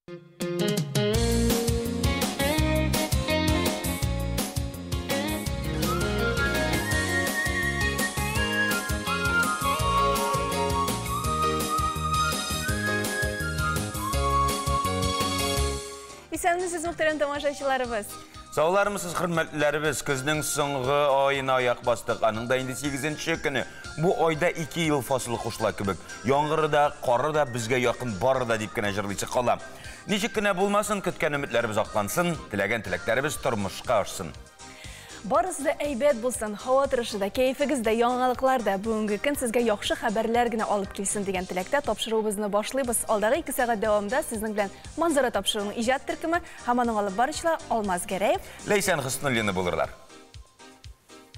Исәнмесез, мөхтәрәм тамашачыларыбыз. Саулармысыз, хөрмәтлеләребез, көзнең соңгы аена аяк бастык. Аның да инде 8 көне. Бу айда 2 ел фасылы кушыла кебек. Яңгыры да, кары да безгә якын бары да дип кенә җырлыйсы кала. Ничек кенә булмасын, көткән өметләребез аклансын, теләгән теләкләребез тормышка ашсын. Барысы да әйбәт булсын, һава торышы да, кәефегез дә, яңалыклар да бүгенге көн сезгә яхшы хәбәрләр генә алып килсен дигән теләктә тапшыруыбызны башлыйбыз. Алдагы 2 сәгать дәвамында сезнең белән Манзара тапшыруының иҗат төркеме һәм аның алып баручылары Алмаз Гәрәев, Ләйсән Хөснуллина булырлар.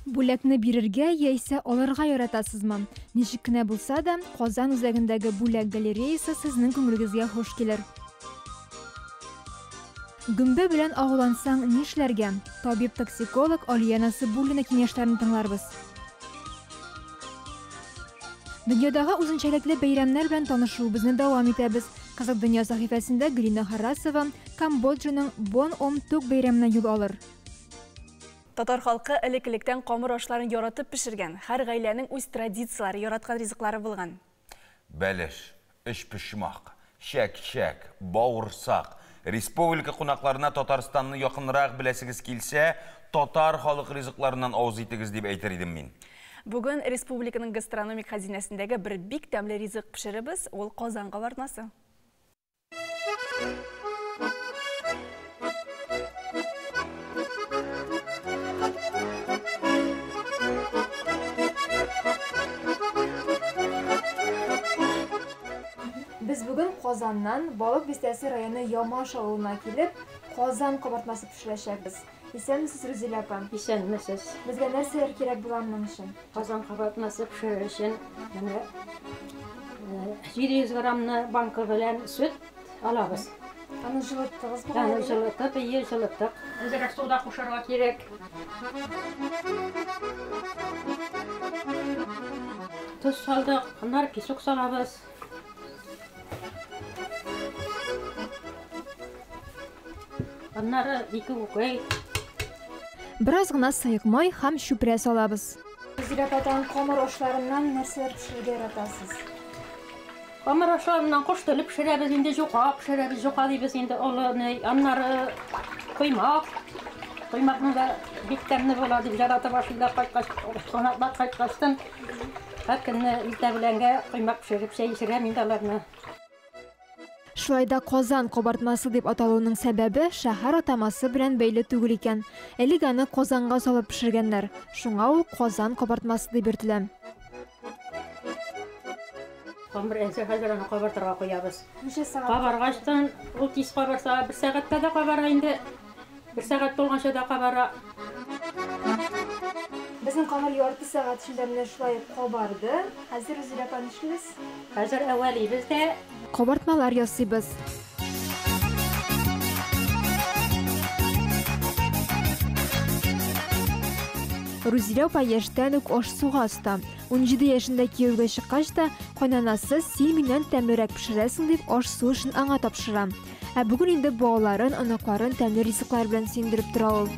Бүләкне бирергә яисә алырга яратасызмы? Ничек кенә булса да, Казан үзәгендәге бүләк галереясы сезнең күңелегезгә хуш килер. Гөмбә белән агулансаң нишләргә? Табиб-токсиколог Алия Насыйбуллина киңәшләрен тыңларбыз. Дөньядагы үзенчәлекле бәйрәмнәр белән танышуыбызны дәвам итәбез. Кызык дөнья сәхифәсендә Гөлина Харрасова Камбоджаның Бон Ом Тук бәйрәменә юл алыр. Татар халкы элек-электән камыр ашларын яратып пешергән. Һәр гаиләнең үз традицияләре, яраткан ризыклары булган. Бәлеш, өчпочмак, чәк-чәк, бавырсак. Республика кунакларына Татарстанны якынрак беләсегез килсә, татар халык ризыкларыннан авыз итегез дип әйтер идем мин. Бүген республиканың гастрономик хәзинәсендәге бер бик тәмле ризык пешеребез, ул Казан кабартмасы. Без бүген Казаннан Балык Бистәсе районы Ямаш авылына килеп, Казан кабартмасы пешерәчәкбез. Исәнмесез, Рузилә апа. Исәнмесез. Безгә нәрсәләр кирәк була моның өчен? Казан кабартмасы пешерер өчен менә 700 граммны банка белән сөт алабыз. Аны җылыттыгызмы? Аны җылытып, ие, җылыттык. Әзрәк суда кушарга кирәк. Тоз салдык, аннары песок салабыз. Аннары 2 күкәй. Бераз гына сыек май һәм чүпрә салабыз. Рузилә апа, тагын камыр ашларыннан нәрсәләр пешерергә яратасыз? Камыр ашларыннан кош теле пешерәбез инде, җука пешерәбез, җука дибез инде олы, аннары коймак. Коймакны да бик тәмле була дип яратып ашыйлар кайткач, кунаклар кайткачтан. Һәр көнне иртә беләнгә коймак пешереп чәй эчерәм инде аларны. Шулай да Казан кабартмасы дип аталуының сәбәбе шәһәр атамасы белән бәйле түгел икән. Элек аны Казанга салып пешергәннәр. Шуңа ул Казан кабартмасы дип йөртелә. Камыр әзер, хәзер аны кабартырга куябыз. Ничә сәгать? Кабаргачтан ул тиз кабарса, 1 сәгатьтә дә кабара инде. 1 сәгать тулганча да кабара. Безнең камыр ярты сәгать эчендә менә шулай кабарды. Хәзер Рузилә апа нишлибез? Хәзер әвәлибез дә. Кабартмалар ясыйбыз. Рузилә апа яшьтән үк аш-суга оста. 17 яшендә кияүгә чыккач та, кайнанасы син миннән тәмлерәк пешерәсең дип аш-су эшен аңа тапшыра. Ә бүген инде балаларын, оныкларын тәмле ризыклар белән сөендереп тора ул.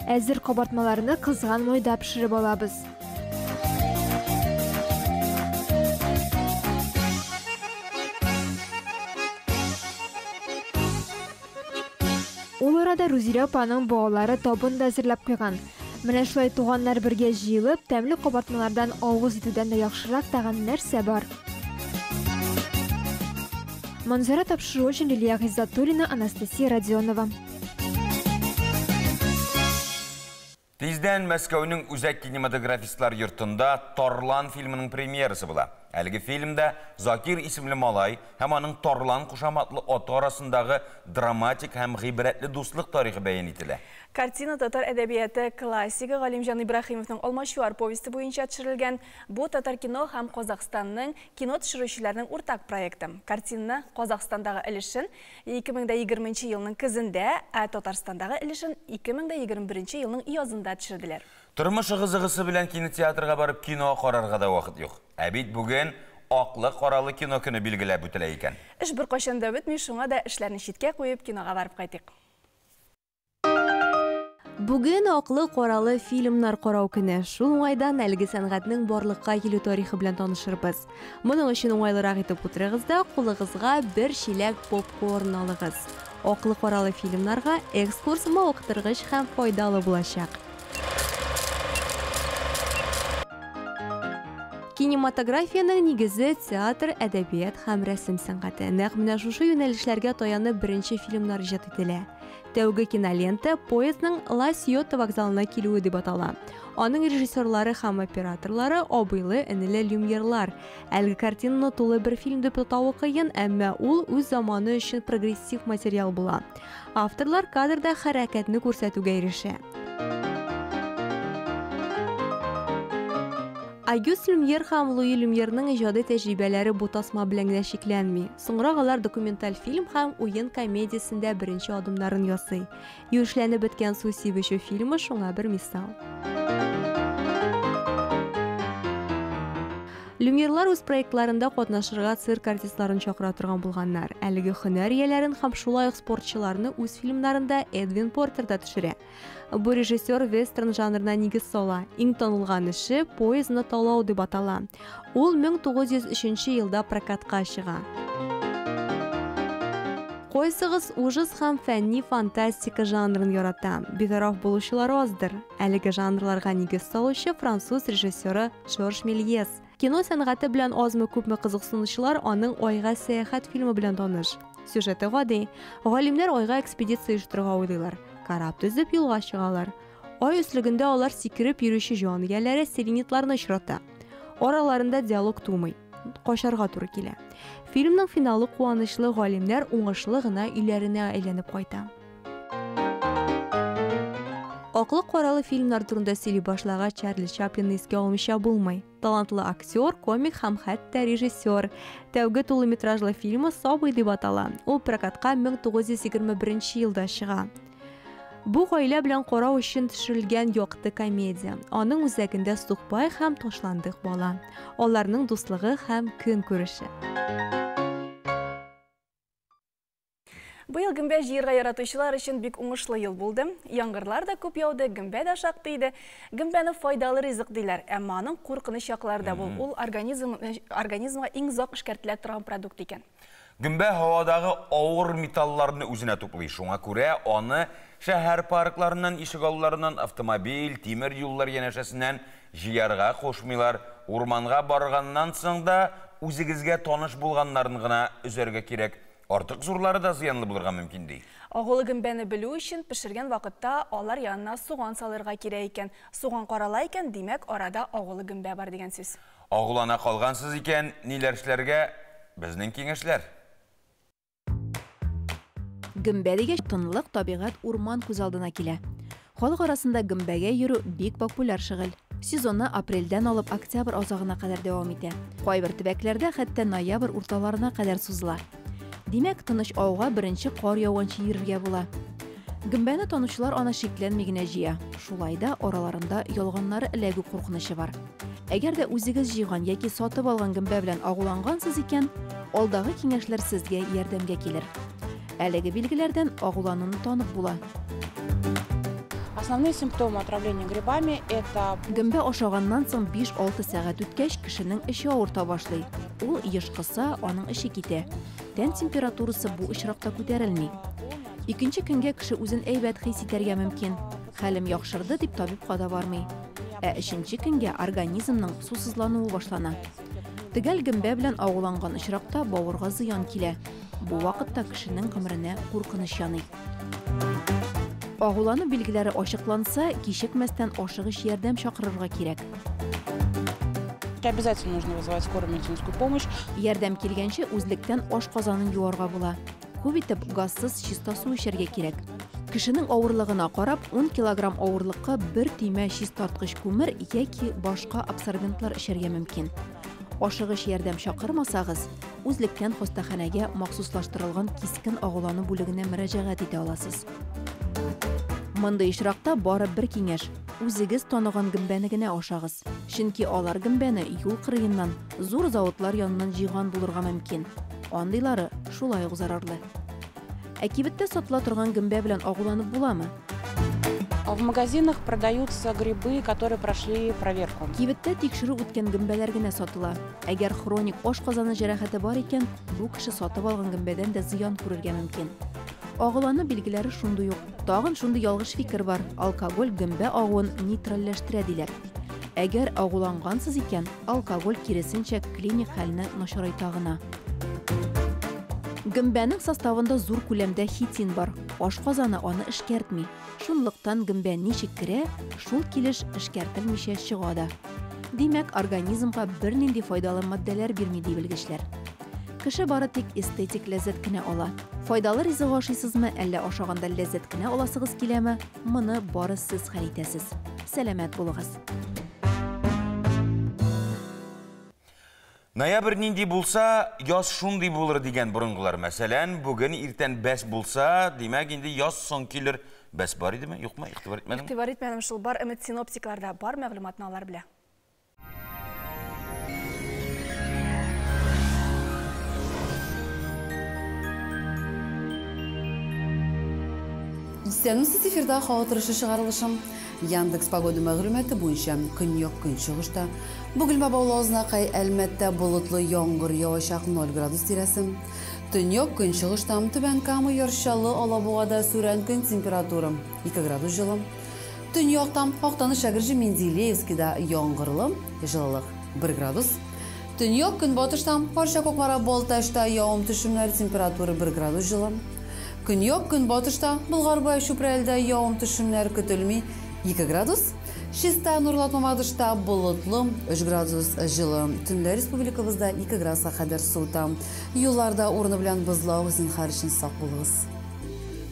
Әзер кабартмаларны кызган майда пешереп алабыз. Ул арада Рузилә апаның балалары табын да әзерләп куйган. Менә шулай туганнар бергә җыелып, тәмле кабартмалардан авыз итүдән дә яхшырак тагын нәрсә бар? Манзара тапшыруы өчен Лилия Гыйззатуллина, Анастасия Родионова. Тиздән Мәскәүнең үзәк кинематографистлар йортында Тарлан фильмының премьерасы була. Әлеге фильмда Закир исемле малай һәм аның Тарлан кушаматлы аты арасындагы драматик һәм гыйбрәтле дуслык тарихы бәян ителә. Картина татар әдәбияты классигы Галимҗан Ибраһимовның Алмачуар повесте буенча төшерелгән. Бу татар кино һәм Казахстанның кино төшерүчеләренең уртак проекты. Картина Казахстандагы өлешен 2020 елның көзендә, ә Татарстандагы өлешен 2021 елның язында төшерделәр. Тормыш ыгы-зыгысы белән кинотеатрга барып кино карарга да вакыт юк. Ә бит бүген аклы-каралы кино көне билгеләп үтелә икән. Эш беркайчан да бетми, шуңа да эшләрне читкә куеп кинога барып кайтыйк. Бүген аклы-каралы фильмнар карау көне. Шул уңайдан әлеге сәнгатьнең барлыкка килү тарихы белән танышырбыз. Моның өчен уңайлырак итеп утырыгыз да, кулыгызга бер чиләк попкорн алыгыз. Аклы-каралы фильмнарга экскурс мавыктыргыч һәм файдалы булачак. Кинематографиянең нигезе театр, әдәбият һәм рәсем сәнгате. Нәкъ менә шушы юнәлешләргә таянып беренче фильмнар иҗат ителә. Тәүге кинолента поездның Ла Сьота вокзалына килүе дип атала. Аның режиссерлары һәм операторлары абыйлы-энеле Люмьерлар. Әлеге картинаны тулы бер фильм дип атавы кыен, әмма ул үз заманы өчен прогрессив материал була. Авторлар кадрда хәрәкәтне күрсәтүгә ирешә. Агюст Люмьер һәм Луи Люмьерның иҗади тәҗрибәләре бу тасма белән генә чикләнми. Соңрак алар документаль фильм һәм уен комедиясендә беренче адымнарын ясый. Юешләнеп беткән су сибүче фильмы шуңа бер мисал. Люмьерлар үз проектларында катнашырга цирк артистларын чакыра торган булганнар. Әлеге һөнәр ияләрен һәм шулай ук спортчыларны үз фильмнарында Эдвин Портер да төшерә. Бу режиссер вестерн жанрына нигез сала. Иң танылган эше «Поездны талау» дип атала. Ул 1903 елда прокатка чыга. Кайсыгыз ужас һәм фәнни фантастика жанрын ярата? Битараф булучылар аздыр. Әлеге жанрларга нигез салучы француз режиссеры Жорж Мельес. Кино сәнгате белән азмы-күпме кызыксынучылар аның «Айга сәяхәт» фильмы белән таныш. Сюжеты гади. Галимнәр айга экспедиция оештырырга уйлыйлар. Кораб төзеп юлга чыгалар. Ай өслегендә алар сикереп йөрүче җан ияләре селенитларны очрата. Араларында диалог тумый. Качарга туры килә. Фильмның финалы куанычлы, галимнәр уңышлы гына өйләренә әйләнеп кайта. Аклы-каралы фильмнар турында сөйли башлагач, Чарли Чаплинны искә алмыйча булмый. Талантлы актер, комик һәм хәтта режиссер. Тәүге тулы метражлы фильмы «Сабый» дип атала. Ул прокатка 1921 елда чыга. Бу гаилә белән карау өчен төшерелгән якты комедия. Аның үзәгендә сукбай һәм ташландык бала. Аларның дуслыгы һәм көнкүреше. Быел гөмбә җыярга яратучылар өчен бик уңышлы ел булды. Яңгырлар да күп яуды, гөмбә дә шактый иде. Гөмбәне файдалы ризык диләр, әмма аның куркыныч яклары да бул. Ул организмга иң озак эшкәртелә торган продукт икән. Гөмбә һавадагы авыр металларны үзенә туплый. Шуңа күрә аны шәһәр паркларыннан, ишегалларыннан, автомобиль, тимер юллар янәшәсеннән җыярга кушмыйлар. Урманга барганнан соң да үзегезгә таныш булганнарын гына өзәргә кирәк. Артык зурлары да зыянлы булырга мөмкин ди. Агулы гөмбәне белү өчен пешергән вакытта алар янына суган салырга кирәк икән. Суган карала икән, димәк, арада агулы гөмбә бар дигән сүз. Агулана калгансыз икән, ниләр эшләргә? Безнең киңәшләр. Гөмбә дигәч, тынлык, табигать, урман күз алдына килә. Халык арасында гөмбәгә йөрү бик популяр шөгыль. Сезоны апрельдән алып октябрь азагына кадәр дәвам итә. Кайбер төбәкләрдә хәтта ноябрь урталарына кадәр сузыла. Димәк, тыныч ауга беренче кар яуганчы йөрергә була. Гөмбәне танучылар аны шикләнми генә җыя. Шулай да араларында ялганнары эләгү куркынычы бар. Әгәр дә үзегез җыйган яки сатып алган гөмбә белән агулангансыз икән, алдагы киңәшләр сезгә ярдәмгә килер. Әлеге билгеләрдән агулануны танып була. Основные симптомы отравления грибами это Гөмбә ашаганнан соң 5-6 сәгать үткәч, кешенең эче авырта башлый. Ул еш кыса, аның эче китә. Тән температурасы бу очракта күтәрелми. Икенче көнгә кеше үзен әйбәт хис итәргә мөмкин. Хәлем яхшырды дип табибка да бармый. Ә өченче көнгә организмның сусызлануы башлана. Төгәл гөмбә белән агуланган очракта бавырга зыян килә. Бу вакытта кешенең гомеренә куркыныч яный. Агулану билгеләре ачыкланса, кичекмәстән ашыгыч ярдәм чакырырга кирәк. Обязательно нужно вызывать скорую медицинскую помощь. Ярдәм килгәнче үзлектән ашказанын юарга була. Күп итеп газсыз чиста су эчәргә кирәк. Кешенең авырлыгына карап, 10 килограмм авырлыкка бер төймә чистарткыч күмер яки башка абсорбентлар эчәргә мөмкин. Ашыгыч ярдәм чакырмасагыз, үзлектән хастаханәгә махсуслаштырылган кискен агулану бүлегенә мөрәҗәгать итә аласыз. Мондый очракта бары бер киңәш: үзегез таныган гөмбәне генә ашагыз. Чөнки алар гөмбәне юл кырыеннан, зур заводлар яныннан җыйган булырга мөмкин. Андыйлары шулай ук зарарлы. Ә кибеттә сатыла торган гөмбә белән агуланып буламы? В магазинах продаются грибы, которые прошли проверку. Кибеттә тикшерү үткән гөмбәләр генә сатыла. Әгәр хроник ашказаны җәрәхәте бар икән, бу кеше сатып алган гөмбәдән дә зыян күрергә мөмкин. Агулану билгеләре шундый ук. Тагын шундый ялгыш фикер бар: алкоголь гөмбә агуын нейтральләштерә диләр. Әгәр агулангансыз икән, алкоголь киресенчә клиник хәлне начарайта гына. Гөмбәнең составында зур күләмдә хитин бар. Ашказаны аны эшкәртми. Шунлыктан гөмбә ничек керә, шул килеш эшкәртелмичә чыга да. Димәк, организмга бернинди файдалы матдәләр бирми, ди белгечләр. Кеше бары тик эстетик ләззәт кенә ала. Файдалы ризык ашыйсызмы, әллә ашаганда ләззәт кенә аласыгыз киләме? Моны бары сез хәл итәсез. Сәламәт булыгыз. Ноябрь нинди булса, яз шундый булыр дигән борынгылар. Мәсәлән, бүген иртән бәс булса, димәк инде яз соң килер. Бәс бар идеме, юкмы? Игътибар итмәдем. Игътибар итмәдем шул. Бар өмет синоптикларда, бар мәгълүматны алар белә. Исәнмесез, эфирда һава торышы чыгарылышым. Яндекс погода мәгълүматы буенча көньяк көнчыгышта Бөгелмә Баулы Азнакай Әлмәттә болытлы яңгыр явачак 0 градус тирәсе. Төньяк көнчыгышта Түбән Кама, Яр Чаллы, Алабугада сүрән көн температура 2 градус җылы. Төньяктан Актаныш, Әгерҗе, Менделеевскида яңгырлы, җылылык 1 градус. Төньяк көнбатышта Арча, Кукмара, Балтачта явым төшемнәр температура 1 градус җылы. Көньяк көнбатышта Болгар, Чүпрәлдә явым төшемнәр көтелми 2 градус. Чиста, Нурлат, Мамадышта болытлы 3 градус җылы. Төнлә республикабызда 2 градуска кадәр суыта. Юлларда урыны белән бозлау, зинһар өчен сак булыгыз.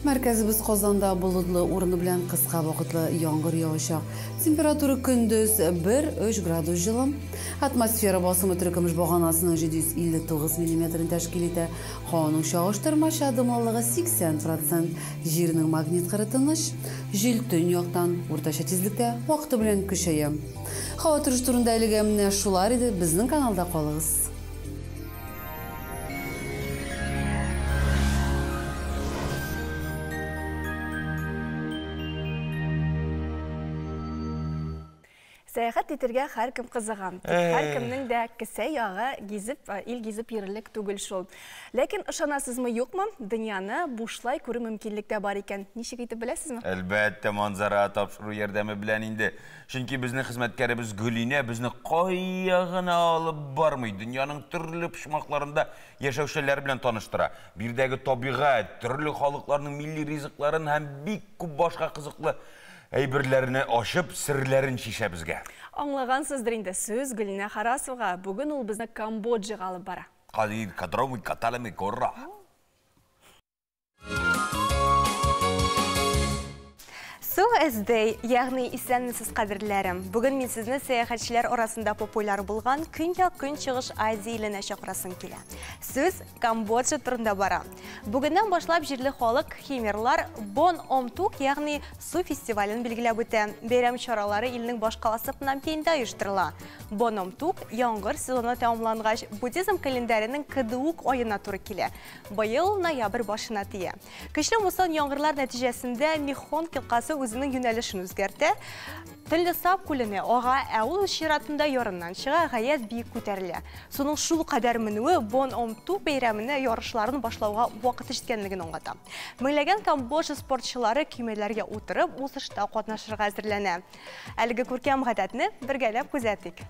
Мәркәзебез Казанда болытлы, урыны белән кыска вакытлы яңгыр явачак. Температура көндез 1-3 градус җылы. Атмосфера басымы теркемеш баганасының 759 миллиметрын тәшкил итә. Һаваның чагыштырмача дымлылыгы 80%. Җирнең магнит кыры тыныч. Җил төньяктан уртача тизлектә вакыты белән көчәя. Һава торышы турында әлегә менә шулар иде. Безнең каналда калыгыз. Сәяхәт итергә һәркем кызыга. Тик һәркемнең дә кесә ягы гизеп, ил гизеп йөрерлек түгел шул. Ләкин ышанасызмы, юкмы, дөньяны бушлай күрү мөмкинлек тә бар икән. Ничек итеп беләсезме? Әлбәттә, манзара тапшыру ярдәме белән инде. Чөнки безнең хезмәткәребез Гөлинә безне кая гына алып бармый. Дөньяның төрле почмакларында яшәүчеләр белән таныштыра. Биредәге табигать, төрле халыкларның милли ризыкларын һәм бик күп башка кызыклы әйберләрне ачып, серләрен шишә безгә. Аңлагансыздыр инде, сүз Гөлинә Харасовага. Бүген ул безне Камбоджага алып бара. Кадир, кадромы, каталами, корра. Су эздей, ягъни исәнмесез, кадерләрем. Бүген мин сезне сәяхәтчеләр арасында популяр булган Көньяк-Көнчыгыш Азия иленә чакырасым килә. Сүз Камбоджа турында бара. Бүгеннән башлап җирле халык химерлар Бон Ом Тук, ягъни су фестивален билгеләп үтә. Бәйрәм чаралары илнең башкаласы Пномпеньдә оештырыла. Бон Ом Тук яңгыр сезоны тәмамлангач буддизм календарының Кдуук аена туры килә. Быел ноябрь башына тия. Көчле муссон яңгырлар нәтиҗәсендә Мехон елгасы үзенең юнәлешен үзгәртә. Төнле сап күленә ага, ә ул чиратында ярыннан чыга, гаять биек күтәрелә. Суның шул кадәр менүе Бон Ом Тук бәйрәменә ярышларын башлауга вакыты җиткәнлеген аңлата. Меңләгән Камбоджа спортчылары көймәләргә утырып, узышта катнашырга әзерләнә. Әлеге күркәм гадәтне бергәләп күзәтик.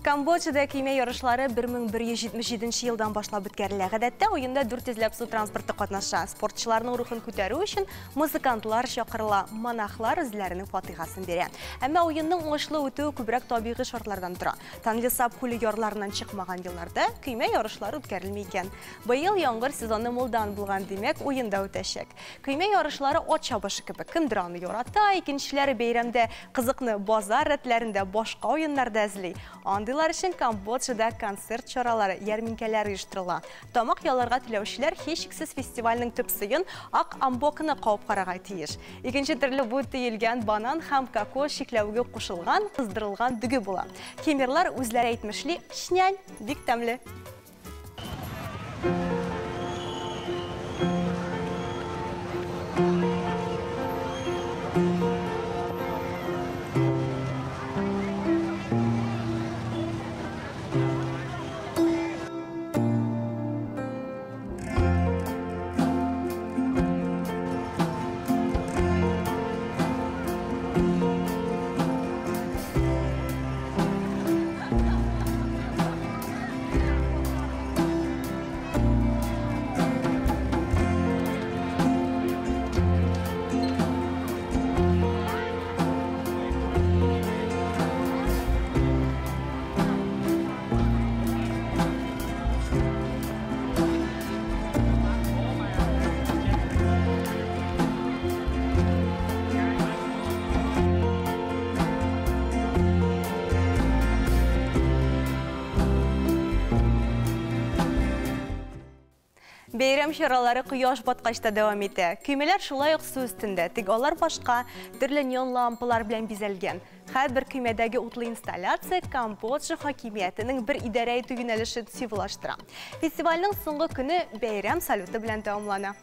Камбоджада көймә ярышлары 1177 елдан башлап үткәрелә. Гадәттә уенда 400 ләп су транспорты катнаша. Спортчыларның рухын күтәрү өчен музыкантлар чакырыла, монахлар үзләренең фатихасын бирә. Әмма уенның уңышлы үтүе күбрәк табигый шартлардан тора. Тонлесап күле ярларыннан чыкмаган елларда көймә ярышлары үткәрелми икән. Быел яңгыр сезоны мулдан булган, димәк, уен да үтәчәк. Көймә ярышлары ат чабышы кебек. Кемдер аны ярата, икенчеләре бәйрәмдә кызыкны базар рәтләрендә, башка уеннарда эзли. Андыйлар өчен Камбоджада концерт чаралары, ярминкәләр оештырыла. Тамак яларга теләүчеләр һичшиксез фестивальнең төп сыен ак амбокны кабып карарга тиеш. Икенче төрле бу төелгән банан һәм кокос чикләвеге кушылган, кыздырылган дөге була. Кемерлар үзләре әйтмешли, шнянь, бик тәмле. Бәйрәм чаралары кояш баткач та дәвам итә. Көймәләр шулай ук су өстендә, тик алар башка төрле неон лампалар белән бизәлгән. Һәрбер көймәдәге утлы инсталляция Камбоджа хакимиятенең бер идарә итү юнәлешен символлаштыра. Фестивальнең соңгы көне бәйрәм салюты белән тәмамлана.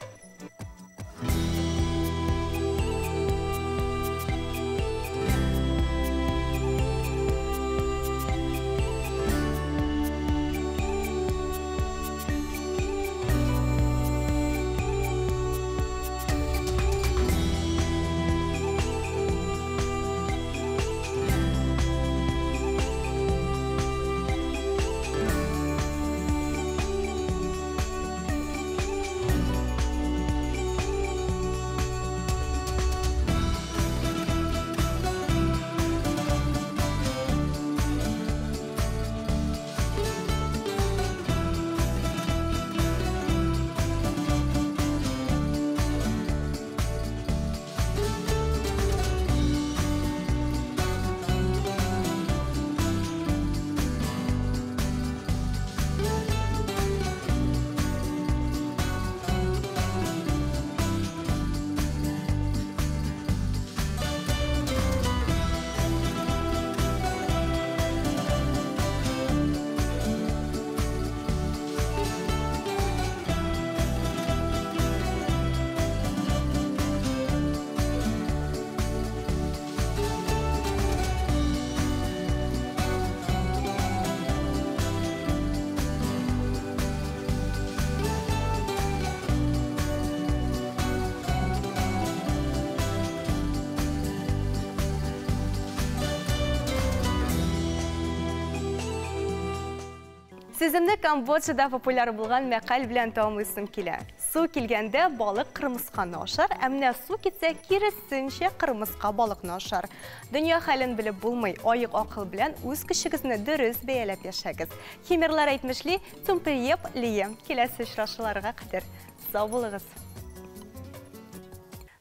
Сүземне Камбоджада популяр булган мәкаль белән тәмамлыйсым килә. Су килгәндә балык кырмысканы ашар, ә менә су китсә киресенчә кырмыска балыкны ашар. Дөнья хәлен белеп булмый, аек акыл белән үз көчегезне дөрес бәяләп яшәгез. Химерлар әйтмешли, тумпиеп лие. Киләсе очрашуларга кадәр сау булыгыз.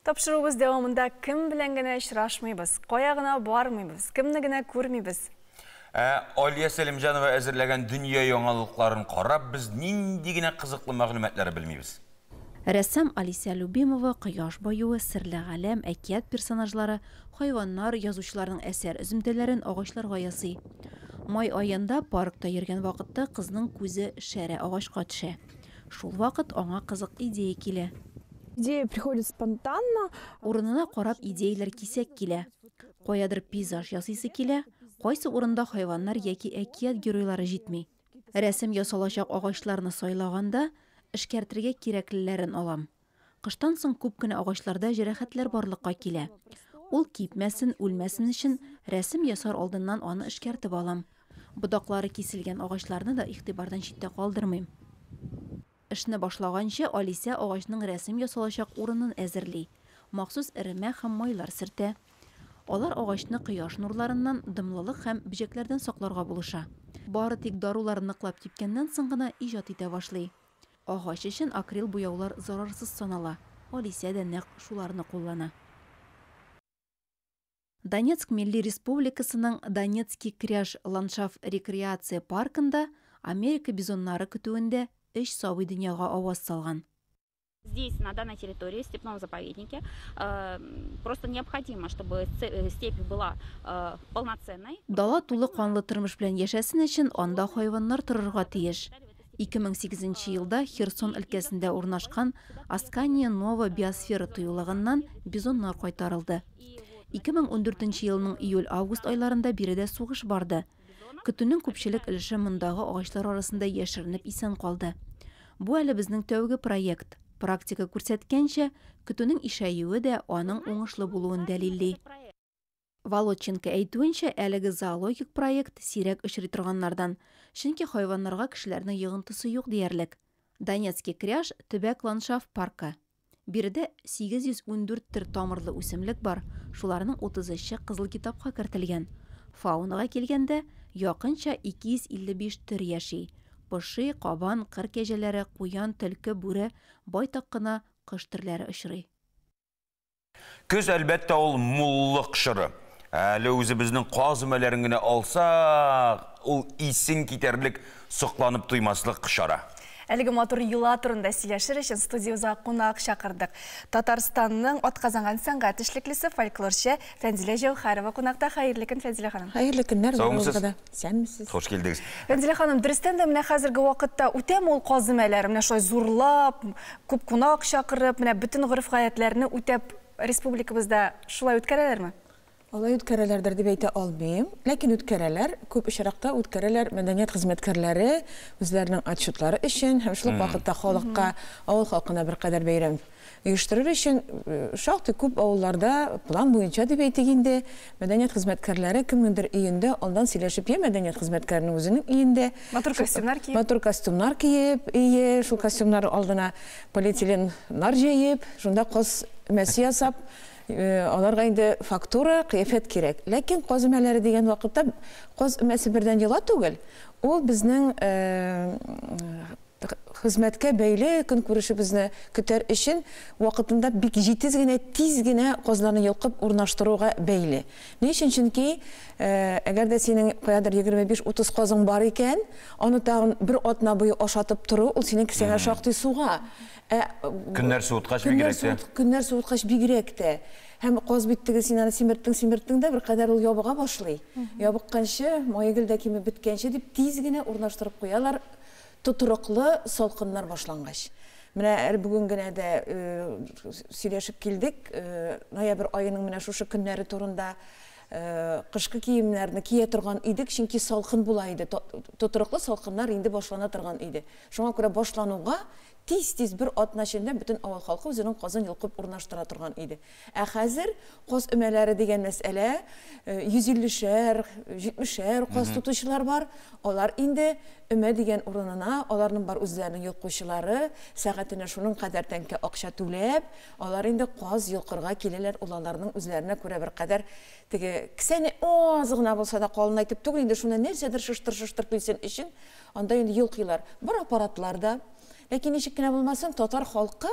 Тапшыруыбыз дәвамында кем белән генә очрашмыйбыз, кая гына бармыйбыз, кемне генә күрмибез. Алия Сәлимҗанова әзерләгән дөнья яңалыкларын карап, без нинди генә кызыклы мәгълүматлар белмибез. Рәссам Алисә Любимова кояш баюы, серле галәм, әкият персонажлары, хайваннар, язучыларның әсәр өземтәләрен агачларга ясый. Май аенда паркта йөргән вакытта кызның күзе шәрә агачка төшә. Шул вакыт аңа кызык идея килә. Идея приходит спонтанно. Урынына карап идеяләр кисәк килә. Каядыр пейзаж ясыйсы килә, кайсы урында хайваннар яки әкият геройлары җитми. Рәсем ясалачак агачларны сайлаганда, эшкәртергә кирәклеләрен алам. Кыштан соң күп кенә агачларда җәрәхәтләр барлыкка килә. Ул кипмәсен, үлмәсен өчен рәсем ясар алдыннан аны эшкәртеп алам. Ботаклары киселгән агачларны да игътибардан читтә калдырмыйм. Эшне башлаганчы, Алисә агачның рәсем ясалачак урынын әзерли. Махсус эремә һәм майлар сөртә. Алар агачны кояш нурларыннан, дымлылык һәм бөҗәкләрдән сакларга булыша. Бары тик дарулар ныклап кипкәннән соң гына иҗат итә башлый. Агач өчен акрил буяулар зарарсыз санала. Алисә дә нәкъ шуларны куллана. Донецк милли республикасының Донецкий кряж ландшафт-рекреация паркында Америка бизоннары көтүендә өч сабый дөньяга аваз салган. Здесь, на данной территории, в степном заповеднике, просто необходимо, чтобы степь была полноценной. Дала тулы канлы тормыш белән яшәсен өчен анда хайваннар торырга тиеш. 2008 елда Херсон өлкәсендә урнашкан Аскания Нова биосфера тыюлыгыннан бизоннар кайтарылды. 2014 елның июль-август айларында биредә сугыш барды. Көтүнең күпчелек өлеше мондагы агачлар арасында яшеренеп исән калды. Бу әле безнең тәүге проект. Практика күрсәткәнчә, көтүнең ишәюе дә аның уңышлы булуын дәлилли. Володченко әйтүенчә, әлеге зоологик проект сирәк очрый торганнардан, чөнки хайваннарга кешеләрнең йогынтысы юк диярлек. Донецкий кряж төбәк ландшафт паркы. Биредә 814 төр тамырлы үсемлек бар, шуларның 33-е Кызыл китапка кертелгән. Фаунага килгәндә, якынча 255 төр яши. Поши, кабан, кыр кәҗәләре, куян, төлке, бүре, байтак кына кош төрләре очрый. Көз, әлбәттә, ул муллык чоры. Әле үзебезнең каз өмәләрен генә алсак, ул исең китәрлек, сокланып туймаслык чара. Әлеге матур йола турында сөйләшер өчен студиябезгә кунак чакырдык. Татарстанның атказанган сәнгать эшлеклесе, фольклорчы Фәнзилә Җәүһәрова кунакта. Хәерле көн, Фәнзилә ханым. Хәерле көннәр, Саумысыз? барыгызга да. Исәнмесез. Хуш килдегез. Фәнзилә ханым, дөрестән дә менә хәзерге вакытта үтәме ул каз өмәләре? Менә шулай зурлап, күп кунак чакырып, менә бөтен гореф-гадәтләрне үтәп республикабызда шулай үткәрәләрме? Алай үткәрәләрдер дип әйтә алмыйм, ләкин үткәрәләр, күп очракта үткәрәләр мәдәният хезмәткәрләре үзләренең отчетлары өчен һәм шул ук вакытта халыкка, авыл халкына беркадәр бәйрәм оештырыр өчен шактый күп авылларда план буенча дип әйтик инде, мәдәният хезмәткәрләре кемнеңдер өендә алдан сөйләшеп, я мәдәният хезмәткәренең үзенең өендә матур костюмнар киеп, матур костюмнар киеп, ие, шул костюмнар алдына полиэтиленнар җәеп, шунда каз өмәсе ясап, аларга инде фактура, кыяфәт кирәк. Ләкин каз өмәләре дигән вакытта каз өмәсе бердән йола түгел. Ул безнең хезмәткә бәйле көнкүрешебезне көтәр өчен вакытында бик җитез генә, тиз генә казларны йолкып урнаштыруга бәйле. Ни өчен? Чөнки әгәр дә синең каядыр 25-30 казың бар икән, аны тагын бер атна буе ашатып тору, ул синең кесәңә шактый суга. Көннәр суыткач бигрәк тә. Көннәр суыткач бигрәк тә. Һәм каз бит теге син аны симерттең, симерттең дә беркадәр ул ябыга башлый. Ябыкканчы, мае гел дә кимеп беткәнче дип тиз генә урнаштырып куялар, тотрыклы салкыннар башлангач. Менә әле бүген генә дә сөйләшеп килдек, ноябрь аеның менә шушы көннәре турында. Кышкы киемнәрне кия торган идек, чөнки салкын була иде, тотрыклы салкыннар инде башлана торган иде. Шуңа күрә башлануга тиз-тиз бер атна эчендә бөтен авыл халкы үзенең казын йолкып урнаштыра торган иде. Ә хәзер каз өмәләре дигән мәсьәлә, 150-шәр, 70-шәр каз тотучылар бар. Алар инде өмә дигән урынына, аларның бар үзләренең йолкучылары, сәгатенә шуның кадәр тәңкә акча түләп, алар инде каз йолкырга киләләр. Ул аларның үзләренә күрә беркадәр теге кесәне аз гына булса да калынайтып түгел, инде шуны нәрсәдер шыштыр-шыштыр килсен өчен анда инде йолкыйлар. Бар аппаратлар да. Ләкин ничек кенә булмасын, татар халкы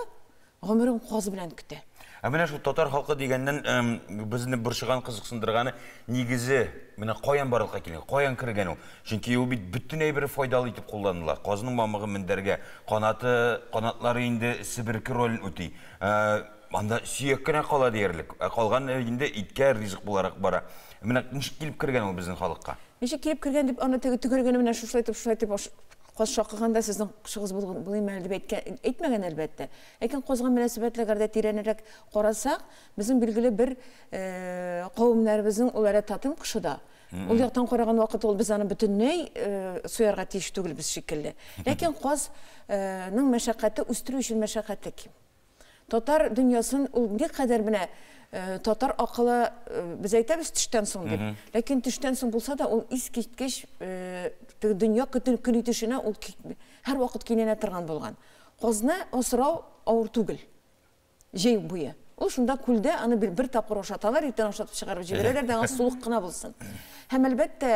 гомерен каз белән көтә. Ә менә шул татар халкы дигәннән безне борчыган, кызыксындырганы нигезе менә каян барлыкка килгән, каян кергән ул? Чөнки ул бит бөтен әйбере файдалы итеп кулланыла. Казның мамыгы мендәргә, канаты, канатлары инде себерке ролен үти. Анда сөяк кенә кала диярлек. Ә калган инде иткә ризык буларак бара. Менә ничек килеп кергән ул безнең халыкка? Ничек килеп кергән дип аны теге төгәл генә менә шушылай итеп, шулай итеп каз шакыганда сезнең кошыгыз булыйм әле дип әйткән, әйтмәгән әлбәттә. Ләкин казга мөнәсәбәтләргә дә тирәнрәк карасак, безнең билгеле бер кавемнәребезнең ул әле тотем кошы да. Ул яктан караган вакыт ул без аны бөтенләй суярга тиеш түгелбез шикелле. Ләкин казның мәшәкате үстерү өчен мәшәкате ким. Татар дөньясын ул никадәр менә татар акылы, без әйтәбез төштән соң дип. Ләкин төштән соң булса да ул искиткеч дөнья көн итешенә ул һәрвакыт көйләнә торган булган. Казны асрау авыр түгел. Җәй буе. Ул шунда күлдә аны бер тапкыр ашаталар, иртән ашатып чыгарып җибәрәләр дә, аңа сулык кына булсын. Һәм әлбәттә,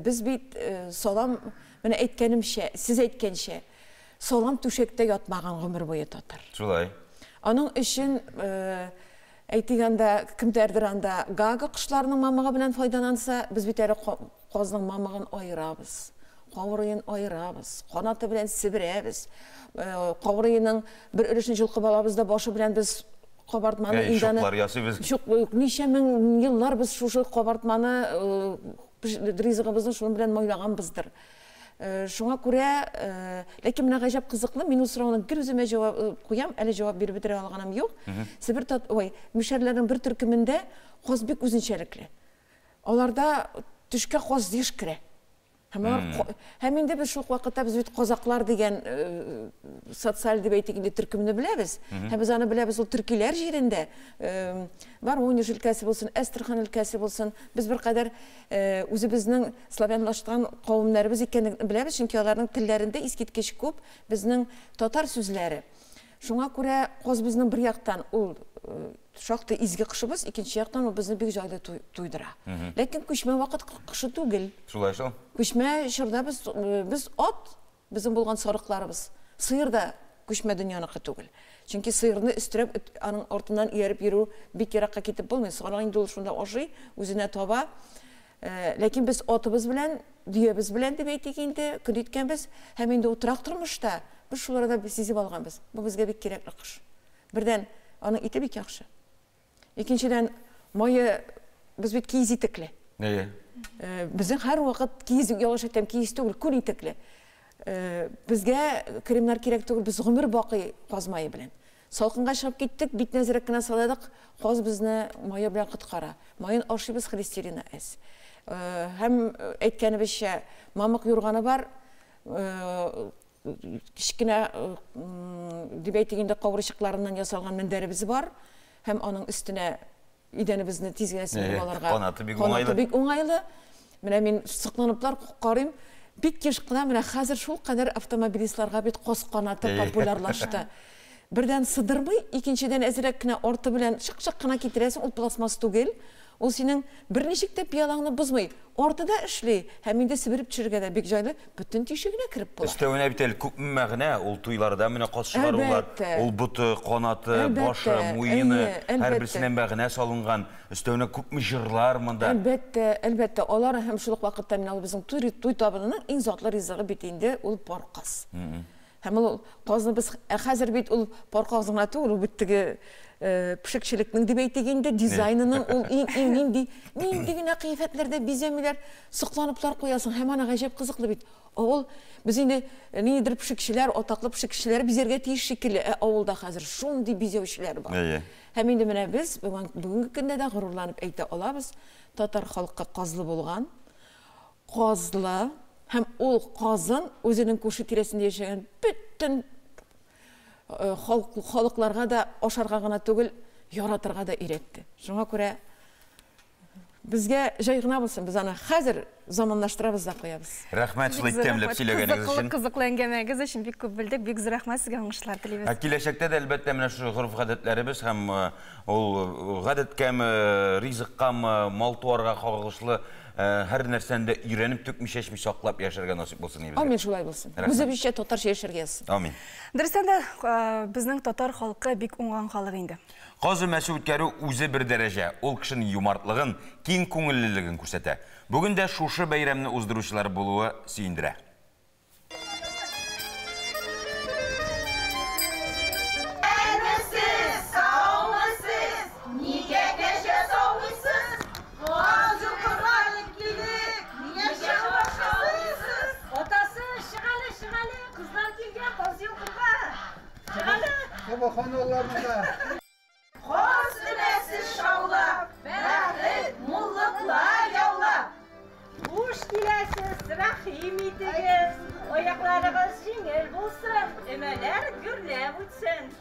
без бит салам, менә әйткәнемчә, сез әйткәнчә, салам түшәктә ятмаган гомер буе татар. Шулай. Аның өчен, әйтик анда, кемдәрдер анда гага кошларының мамыгы белән файдаланса, без бит әле казның мамыгын аерабыз, каурыен аерабыз, канаты белән себерәбез. Каурыеның бер өлешен җолкып алабыз да, башы белән без кабартманы инде чуклар ясыйбыз. Чук, ничә мең еллар без шушы кабартманы, ризыгыбызны шуның белән майлаганбыздыр. Шуңа күрә, ләкин менә гаҗәп кызыклы, мин ул сорауны гел үземә җавап куям, әле җавап биреп бетерә алганым юк. Себер тат, ой, мишәрләрнең бер төркемендә каз бик үзенчәлекле. Аларда төшкә каз еш керә. Һәм алар, һәм инде без шул вакытта без бит казаклар дигән социаль дип әйтик инде төркемне беләбез. Һәм без аны беләбез, ул төркиләр җирендә, Воронеж өлкәсе булсын, Әстерхан өлкәсе булсын, без беркадәр үзебезнең славянлашкан кавемнәребез икәнен беләбез, чөнки аларның телләрендә искиткеч күп безнең татар сүзләре. Шуңа күрә каз безнең бер яктан ул шактый изге кошыбыз, икенче яктан ул безне бик җайлы туйдыра. Ләкин күчмә вакыт кошы түгел. Шулай шул. Күчмә чорда без ат, безнең булган сарыкларыбыз, сыер да күчмә дөньяныкы түгел. Чөнки сыерны өстерәп, аның артыннан ияреп йөрү бик еракка китеп булмый. Сарык инде ул шунда ашый, үзенә таба. Ләкин без атыбыз белән, дөябез белән дип әйтик инде, көн иткәнбез. Һәм инде утрак тормышта без шуларда сизеп алганбыз. Бу безгә бик кирәкле кош. Бердән, аның ите бик яхшы. Икенчедән, мае без бит киез итекле. Безнең һәрвакыт киез, ялгыш әйтәм, киез түгел, күн итекле. Безгә кремнар кирәк түгел, без гомер бакый каз мае белән. Салкынга чыгып киттек, бит нәзрәк кенә саладык, каз безне мае белән коткара. Маен ашыйбыз, холестерины әз. Һәм әйткәнебезчә, мамык юрганы бар, кечкенә дип әйтик инде, кавырчыкларыннан ясалган мендәребез бар, һәм аның өстенә идәнебезне тиз генә сеңдереп алырга. Канаты бик уңайлы. Канаты бик уңайлы. Менә мин сокланыплар карыйм, бик еш кына менә хәзер шул кадәр автомобилистларга бит каз канаты популярлашты. Бердән сыдырмый, икенчедән әзрәк кенә арты белән чык-чык кына китерәсең, ул пластмасс түгел. Ул синең берничек тә пиялаңны бозмый. Арты да эшли, һәм инде себереп төшерергә дә бик җайлы, бөтен тишегенә кереп була. Өстәвенә бит әле күп мәгънә, ул туйларда менә каз чыгарулар, ул боты, канаты, башы, муены, һәрберсенә мәгънә салынган. Өстәвенә күпме җырлар монда. Әлбәттә, әлбәттә, алар һәм шул ук вакытта менә ул безнең туй табынының иң затлы ризыгы бит инде ул пар каз. Һәм ул казны без, ә хәзер бит ул пар каз гына түгел, ул бит теге пешекчелекнең дип әйтик инде, дизайнының ул иң нинди, нинди генә кыяфәтләрдә бизәмиләр, сокланыплар куясың, һәм аны гаҗәп кызыклы бит. Авыл, без инде ниндидер пешекчеләр, атаклы пешекчеләр бизәргә тиеш шикелле, ә авылда хәзер шундый бизәүчеләр бар. Һәм инде менә без бүгенге көндә дә горурланып әйтә алабыз, татар халкы казлы булган, казлы, һәм ул казын үзенең күрше тирәсендә яшәгән бөтен халыкларга да ашарга гына түгел, яратырга да өйрәтте. Шуңа күрә безгә җай гына булсын, без аны хәзер заманлаштырабыз да куябыз. Рәхмәт шулай тәмләп сөйләгәнегез өчен. Кызыклы әңгәмәгез өчен бик күп белдек. Бик зур рәхмәт сезгә, уңышлар телибез. Ә киләчәктә дә әлбәттә менә шушы гореф-гадәтләребез һәм ул гадәткәме, ризыккамы, мал-туарга кагылышлы һәр нәрсәне дә өйрәнеп, түкми чәчми саклап яшәргә насыйп булсын безгә. Амин, шулай булсын. Үзебезчә татарча яшәргә язсын. Амин. Дөрестән дә, безнең татар халкы бик уңган халык инде. Каз өмәсе үткәрү үзе бер дәрәҗә. Ул кешенең юмартлыгын, киң күңеллелеген күрсәтә. Бүген дә шушы бәйрәмне уздыручылар булуы сөендерә. Каз өмәсе шаулап, бәхет, муллыклар яулап. Хуш киләсез, рәхим итегез, аякларыгыз җиңел булсын, өмәләр гөрләп үтсен.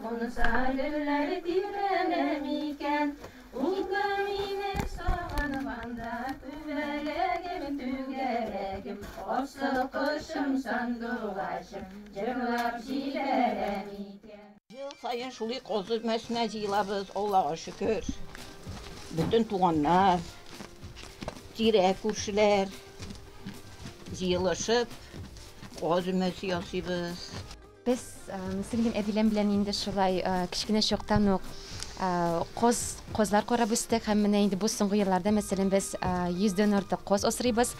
кунса, гөлләр тибрәнә микән? Улды мине сагынганда, түгәрәгем, түгәрәгем, асыл кошым, сандугачым, җырлап җибәрә микән? Ел саен шулай каз өмәсенә җыелабыз, Аллага шөкер. Бөтен туганнар, тирә күршеләр җыелышып, каз өмәсе ясыйбыз. Без сеңлем Әдиләм белән инде шулай кечкенә чактан ук коз козлар карап үстек һәм менә инде бу соңгы елларда, мәсәлән, без 100дән артык коз асрыйбыз.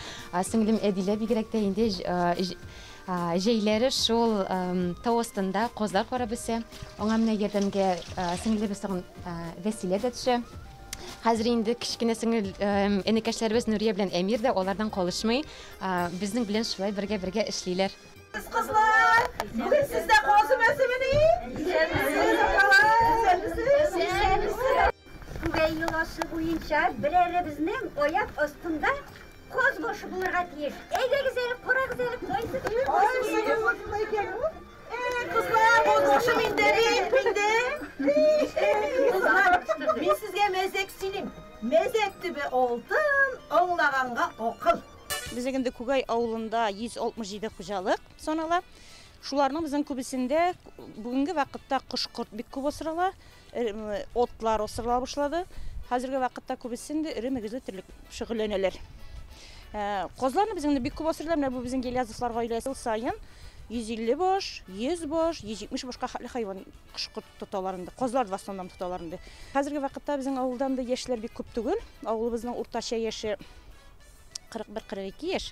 Сеңлем Әдилә бигрәк тә инде җәйләре шул тау астында козлар карап үсә. Аңа менә ярдәмгә сеңлебез тагын Вәсилә дә төшә. Хәзер инде кечкенә сеңел энекәшләребез Нурия белән Әмир дә алардан калышмый. Безнең белән шулай бергә-бергә эшлиләр. Кызлар, бүген сездә каз өмәсемени? Исәнмесез, апалар, исәнмесез? Исәнмесез. Күгәй йоласы буенча берәребезнең аяк астында каз башы булырга тиеш. Әйдәгез әле, карагыз әле, кайсы Кайсы башында икән бу? Кызлар, каз башы миндә, миндә. Кызлар, мин сезгә мәзәк сөйлим. Мәзәк төбе алтын, аңлаганга акыл. Безнең инде Күгәй авылында 167 хуҗалык санала. Шуларның безнең күбесендә бүгенге вакытта кош-корт бик күп асрала, отлар асрала башлады. Хәзерге вакытта күбесендә эре мөгезле терлек шөгыльләнәләр. Казларны безнең бик күп асрыйлар. Менә бу безнең Гилязовлар гаиләсе ел саен 150 баш, 100 баш, 170 башка хәтле хайван кош-корт тоталар инде. Казлар в основном тоталар инде. Хәзерге вакытта безнең авылдан да яшьләр бик күп түгел. Авылыбызның уртача яше 41-42 яшь.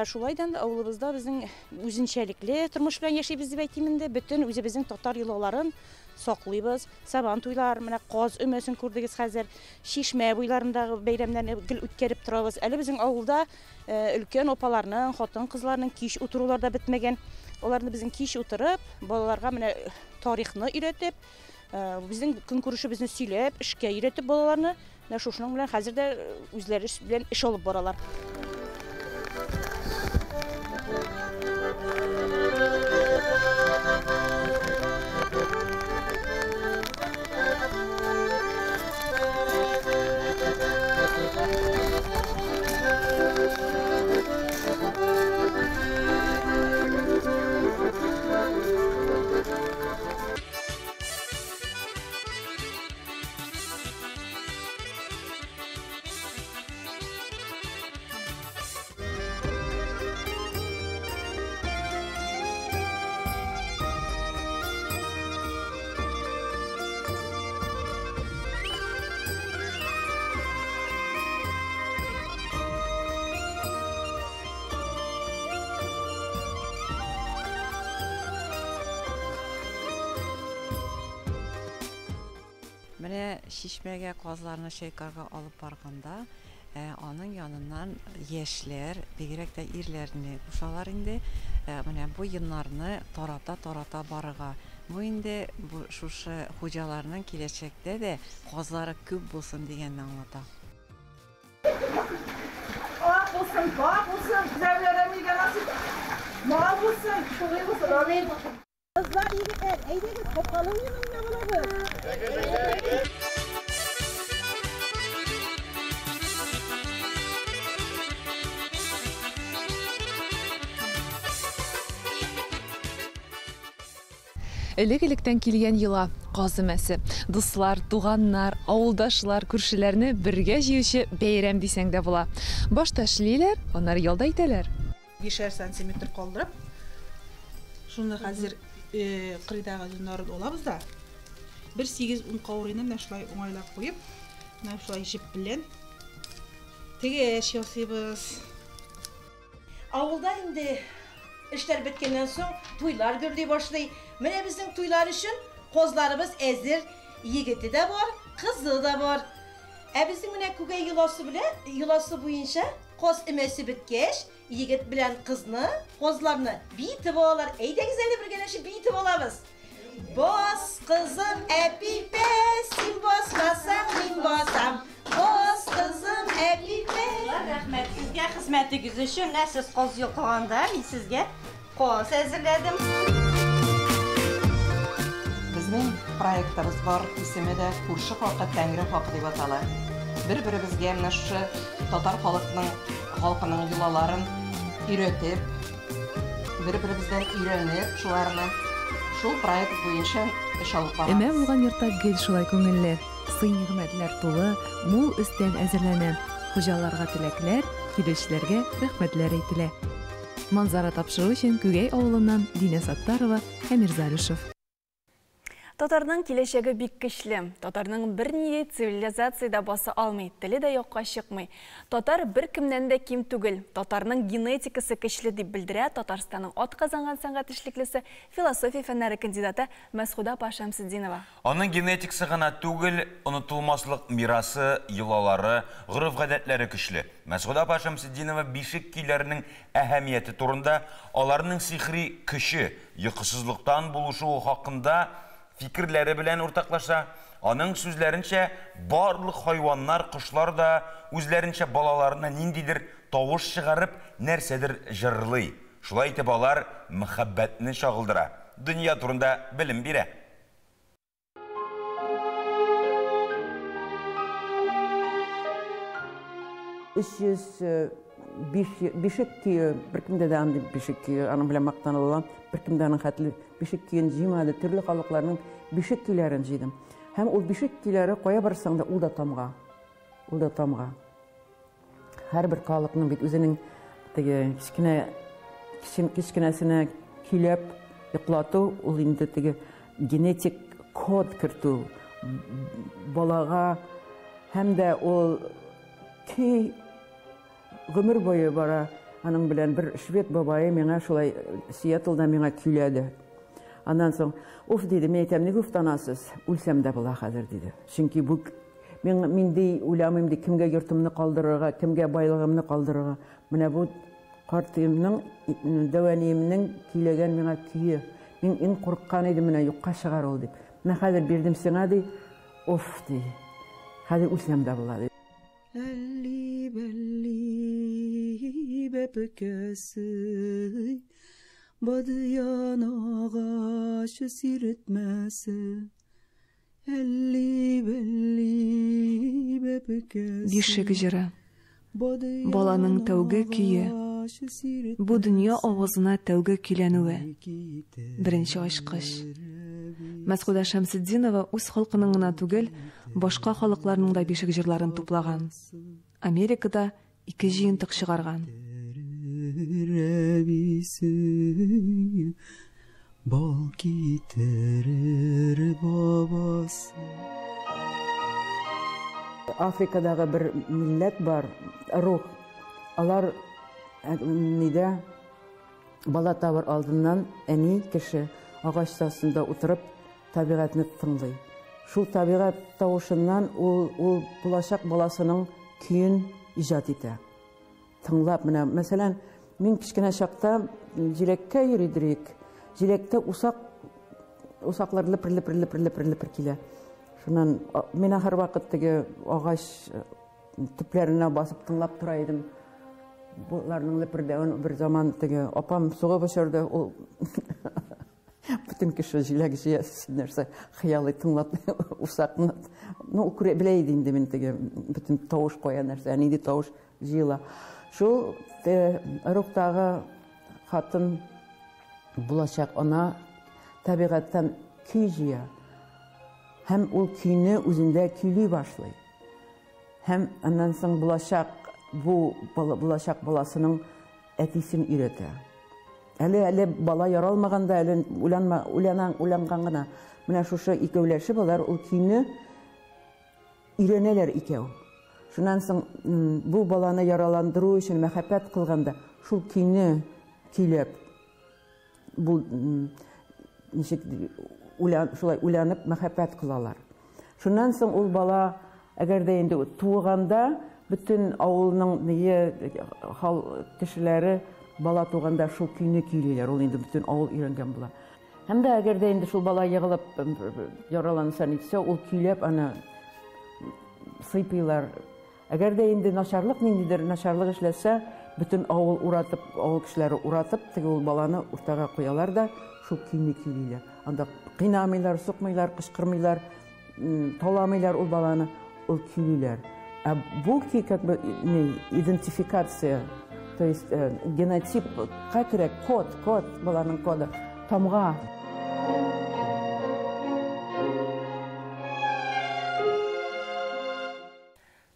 Шулайдан да авылыбызда безнең үзенчәлекле тормыш белән яшибез дип әйтим инде. Бөтен үзебезнең татар йолаларын саклыйбыз. Сабан туйлар, менә каз өмәсен күрдегез хәзер. Чишмә буйларындагы бәйрәмнәрне гел үткәреп торабыз. Әле безнең авылда өлкән апаларның, хатын-кызларның кич утырулар да бетмәгән. Аларны безнең кич утырып, балаларга менә тарихны өйрәтеп, безнең көнкүрешебезне сөйләп, эшкә өйрәтеп балаларны, менә шушының белән хәзер дә үзләре белән эш алып баралар. Менә чишмәгә казларны чайкарга алып барганда, аның яныннан яшьләр, бигрәк тә ирләрне кушалар инде. Менә бу йоннарны тарата-тарата барырга. Бу инде бу шушы хуҗаларның киләчәктә дә казлары күп булсын дигәнне аңлата. Ак булсын, пак булсын, зәвләрә мигә насыйп. Мал булсын, шулай булсын, алай булсын. Кызлар, егетләр, әйдәгез, капкалы уен уйнап алабыз. Элек-электән килгән йола каз өмәсе. Дуслар, туганнар, авылдашлар, күршеләрне бергә җыючы бәйрәм дисәң дә була. Башта эшлиләр, аннары ял да итәләр. 5 сантиметр калдырып, шуны хәзер кырыйдагы йоннарын алабыз да, бер 8-10 каурыйны менә шулай уңайлап куеп, менә шулай җеп белән тегеш ясыйбыз. Авылда инде эшләр беткәннән соң туйлар гөрли башлый. Менә безнең туйлар өчен козларыбыз әзер, егете дә бар, кызы да бар. Ә безнең менә Күгәй йоласы белән, йоласы буенча каз өмәсе беткәч, егет белән кызны, козларны биетеп алалар. Әйдәгез әле бергәләшеп биетеп алабыз. Бас, кызым, әпипә, син басмасаң, мин басам. Бас, кызым, әпипә. Рәхмәт сезгә хезмәтегез өчен. Менә сез каз йолкыганда, мин сезгә каз әзерләдем. Безнең Безнең проектыбыз бар, исеме дә Күрше хакы, Тәңре хакы дип атала. Бер-беребезгә менә шушы татар халыкның халкының йолаларын өйрәтеп, бер-беребездән өйрәнеп, шуларны шул проект буенча эш алып барабыз. Өмә булган йортта гел шулай күңелле. Сый-нигъмәтләр тулы, мул өстәл әзерләнә. Хуҗаларга теләкләр, килүчеләргә рәхмәтләр әйтелә. Манзара тапшыру өчен Күгәй авылыннан Динә Саттарова һәм Мирза Алишев. Татарның киләчәге бик көчле. Татарның бернинди цивилизация дә баса алмый, теле дә юкка чыкмый. Татар беркемнән дә ким түгел. Татарның генетикасы көчле дип белдерә Татарстанның атказанган сәнгать эшлеклесе, философия фәннәре кандидаты Мәсхүдә апа Шәмсетдинова. Аның генетикасы гына түгел, онытылмаслык мирасы, йолалары, гореф-гадәтләре көчле. Мәсхүдә апа Шәмсетдинова бишек көйләренең әһәмияте турында, аларның сихри көче, йокысызлыктан булышуы хакында фикерләре белән уртаклаша. Аның сүзләренчә, барлык хайваннар, кошлар да үзләренчә балаларына ниндидер тавыш чыгарып, нәрсәдер җырлый. Шулай итеп алар мәхәббәтне чагылдыра, дөнья турында белем бирә. 305 бишек көе, беркемдә дә андый бишек көе, аның белән мактаныла, беркем дә аның хәтле бишек көен җыймады, төрле халыкларның бишек көйләрен җыйдым. Һәм ул бишек көйләре кая барсаң да, ул да тамга. Ул да тамга. Һәрбер халыкның бит үзенең теге кечкенә кечкенәсенә көйләп йоклату, ул инде теге генетик код кертү балага, һәм дә ул көй гомер буе бара. Аның белән бер швед бабае миңа шулай Сиэтлда миңа көйләде. Аннан соң, уф диде, мин әйтәм, ник уфтанасыз? Үлсәм дә була хәзер диде. Чөнки бу мин ди уйламыйм ди, кемгә йортымны калдырырга, кемгә байлыгымны калдырырга. Менә бу картыемның, дәвәниемнең көйләгән миңа көе. Мин иң курыккан идем, менә юкка чыгар ул дип. Менә хәзер бирдем сиңа ди, уф ди. Хәзер үлсәм дә була ди. Әлли бәлли бәпкәсе, бадыян агачы сиртмәсе. Әлли бәлли бәпкәсе. Бишек җыры. Баланың тәүге көе. Бу дөнья авызына тәүге көйләнүе. Беренче ачкыч. Мәсхүдә Шәмсетдинова үз халкының гына түгел, башка халыкларның да бишек җырларын туплаган. Америкада 2 җыентык чыгарган. Бал китерер бабасы. Африкадагы бер милләт бар, рух. Алар нидә бала табыр алдыннан әни кеше агач сасында утырып табигатьне тыңлый. Шул табигать тавышыннан ул булачак баласының көен иҗат итә. Тыңлап, менә, мәсәлән, мин кечкенә чакта җиләккә йөри идек. Җиләктә усаклар лепер-лепер-лепер-лепер-лепер килә. Шуннан мин һәрвакыт теге агач төпләренә басып тыңлап тора идем. Буларның лепердәвен бер заман теге апам сугып очырды, ул бөтен кеше җиләк җыя, нәрсә хыялый тыңлап усакны. Ну, күрә белә иде инде мин теге бөтен тавыш кая нәрсә, нинди тавыш җыела. Шул рухтагы хатын булачак ана табигатьтән көй җыя. Һәм ул көйне үзендә көйли башлый. Һәм аннан соң булачак бу булачак баласының әтисен өйрәтә. Әле бала яралмаганда, әле уйланган гына. Менә шушы икәүләшеп алар ул көйне өйрәнәләр икәү. Шуннан соң бу баланы яраландыру өчен мәхәббәт кылганда шул көйне көйләп, бу ничек шулай уйланып мәхәббәт кылалар. Шуннан соң ул бала, әгәр дә инде туганда, бөтен авылның нее кешеләре бала туганда шул көйне көйлиләр. Ул инде бөтен авыл өйрәнгән була. Һәм дә әгәр дә инде шул бала егылып яраланса нитсә, ул көйләп аны сыйпыйлар. Әгәр дә инде начарлык, ниндидер начарлык эшләсә, бөтен авыл уратып, авыл кешеләре уратып, теге ул баланы уртага куялар да шул көйне көйлиләр. Анда кыйнамыйлар, сукмыйлар, кычкырмыйлар, таламыйлар ул баланы, ул көйлиләр. Ә бу көй как бы не идентификация, то есть генотипка керә, код, код, баланың коды, тамга.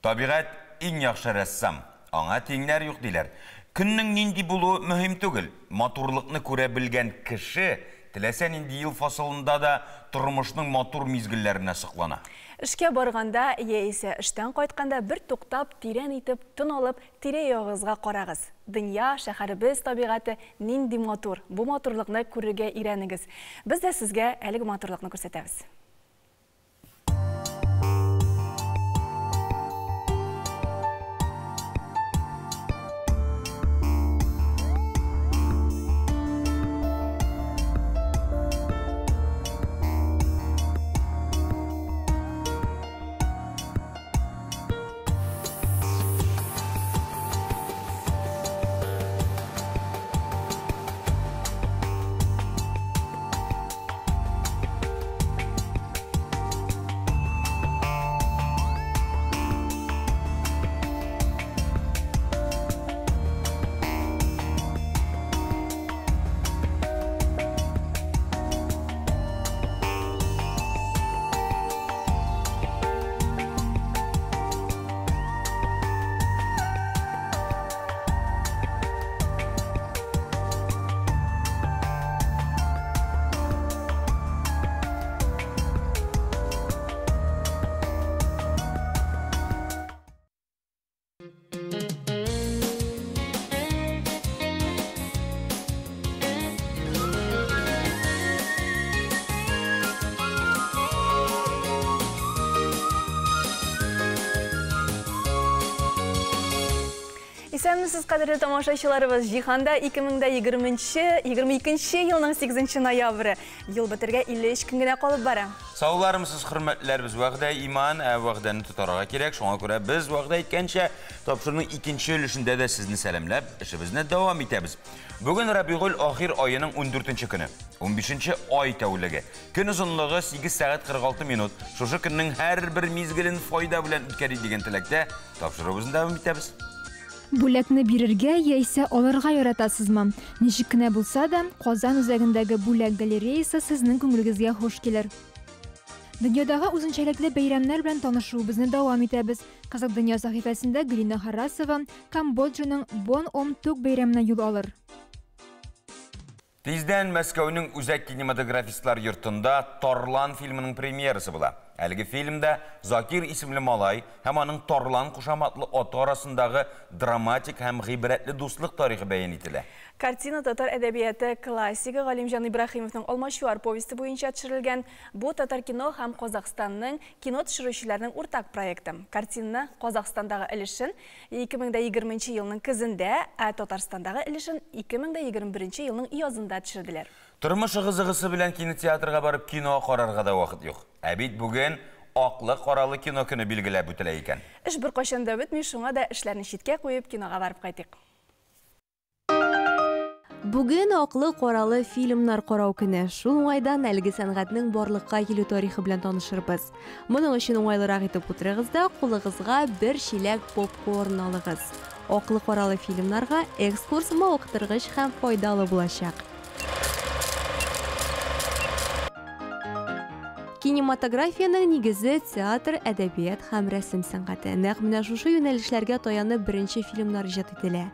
Табигать иң яхшы рәссам. Аңа тиңнәр юк диләр. Көннең нинди булуы мөһим түгел. Матурлыкны күрә белгән кеше теләсә нинди ел фасылында да тормышның матур мизгелләренә соклана. Эшкә барганда яисә эштән кайтканда бер туктап, тирән итеп тын алып, тирә-ягыгызга карагыз. Дөнья, шәһәребез табигате нинди матур. Бу матурлыкны күрергә өйрәнегез. Без дә сезгә әлеге матурлыкны күрсәтәбез. Исәнмесез, кадерле тамашачыларыбыз. Җиһанда 2022 елның 8 ноябре. Ел бетергә 53 көн генә калып бара. Сауларымсыз, хөрмәтләребез, вәгъдә иман, ә вәгъдәне тотарга кирәк. Шуңа күрә без вәгъдә иткәнчә тапшыруның икенче өлешендә дә сезне сәламләп, эшебезне дәвам итәбез. Бүген Рабигуль ахир аеның 14 көне, 15 ай тәүлеге. Көн озынлыгы 8 сәгать 46 минут. Шушы көннең һәрбер мизгелен файда белән үткәрик дигән теләктә тапшыруыбызны дәвам итәбез. Бүләкне бирергә яисә алырга яратасызмы? Ничек кенә булса да, Казан үзәгендәге бүләк галереясы сезнең күңелегезгә хуш килер. Дөньядагы үзенчәлекле бәйрәмнәр белән танышуыбызны дәвам итәбез. Кызык дөнья сәхифәсендә Гөлина Харасова Камбоджаның Бон Ом Тук бәйрәменә юл алыр. Тиздән Мәскәүнең үзәк кинематографистлар йортында Тарлан фильмының премьерасы була. Әлеге фильмда Закир исемле малай һәм аның Тарлан кушаматлы аты арасындагы драматик һәм гыйбрәтле дуслык тарихы бәян ителә. Картина татар әдәбияты классигы Галимҗан Ибраһимовның Алмачуар повесте буенча төшерелгән. Бу татар кино һәм Казахстанның кино төшерүчеләренең уртак проекты. Картинаны Казахстандагы өлешен 2020 елның көзендә, ә Татарстандагы өлешен 2021 елның язында төшерделәр. Тормыш ыгы-зыгысы белән кинотеатрга барып кино карарга да вакыт юк. Ә бит бүген аклы-каралы кино көне билгеләп үтелә икән. Эш беркайчан да бетми, шуңа да эшләрне читкә куеп кинога барып кайтыйк. Бүген аклы-каралы фильмнар карау көне. Шул уңайдан әлеге сәнгатьнең барлыкка килү тарихы белән танышырбыз. Моның өчен уңайлырак итеп утырыгыз да, кулыгызга бер чиләк попкорн алыгыз. Аклы-каралы фильмнарга экскурс мавыктыргыч һәм файдалы булачак. Кинематографиянең нигезе театр, әдәбият һәм рәсем сәнгате. Нәкъ менә шушы юнәлешләргә таянып беренче фильмнар иҗат ителә.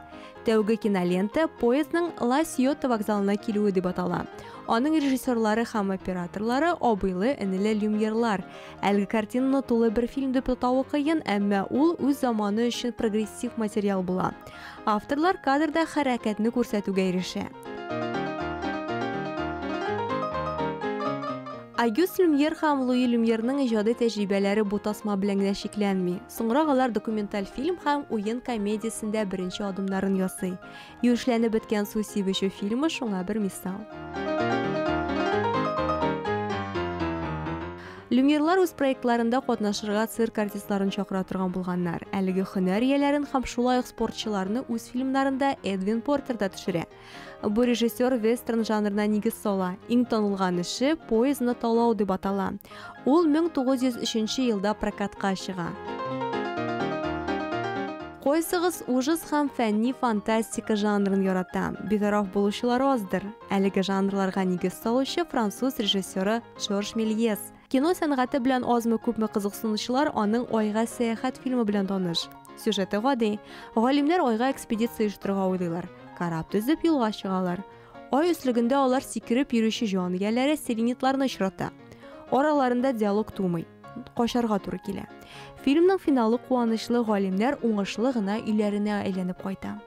Тәүге кинолента поездның Ла Сьота вокзалына килүе дип атала. Аның режиссерлары һәм операторлары абыйлы энеле Люмьерлар. Әлеге картинаны тулы бер фильм дип атавы кыен, әмма ул үз заманы өчен прогрессив материал була. Авторлар кадрда хәрәкәтне күрсәтүгә ирешә. Агюст Люмьер һәм Луи Люмьерның иҗади тәҗрибәләре бу тасма белән генә чикләнми. Соңрак алар документаль фильм һәм уен комедиясендә беренче адымнарын ясый. Юешләнеп беткән су сибүче фильмы шуңа бер мисал. Люмьерлар үз проектларында катнашырга цирк артистларын чакыра торган булганнар. Әлеге һөнәр ияләрен һәм шулай ук спортчыларны үз фильмнарында Эдвин Портер да төшерә. Бу режиссер вестерн жанрына нигез сала. Иң танылган эше «Поездны талау» дип атала. Ул 1903 елда прокатка чыга. Кайсыгыз ужас һәм фәнни фантастика жанрын ярата? Битараф булучылар аздыр. Әлеге жанрларга нигез салучы француз режиссеры Жорж Мельес. Кино сәнгате белән азмы-күпме кызыксынучылар аның «Айга сәяхәт» фильмы белән таныш. Сюжеты гади. Галимнәр айга экспедиция оештырырга уйлыйлар. Кораб төзеп юлга чыгалар. Ай өслегендә алар сикереп йөрүче җан ияләре селенитларны очрата. Араларында диалог тумый. Качарга туры килә. Фильмның финалы куанычлы, галимнәр уңышлы гына өйләренә әйләнеп кайта.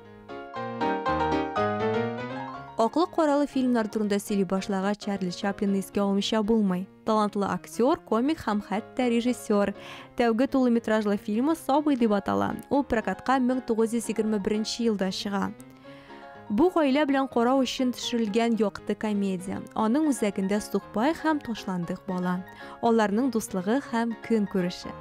Аклы-каралы фильмнар турында сөйли башлагач, Чарли Чаплинны искә алмыйча булмый. Талантлы актер, комик һәм хәтта режиссер. Тәүге тулы метражлы фильмы «Сабый» дип атала. Ул прокатка 1921 елда чыга. Бу гаилә белән карау өчен төшерелгән якты комедия. Аның үзәгендә сукбай һәм ташландык бала. Аларның дуслыгы һәм көнкүреше.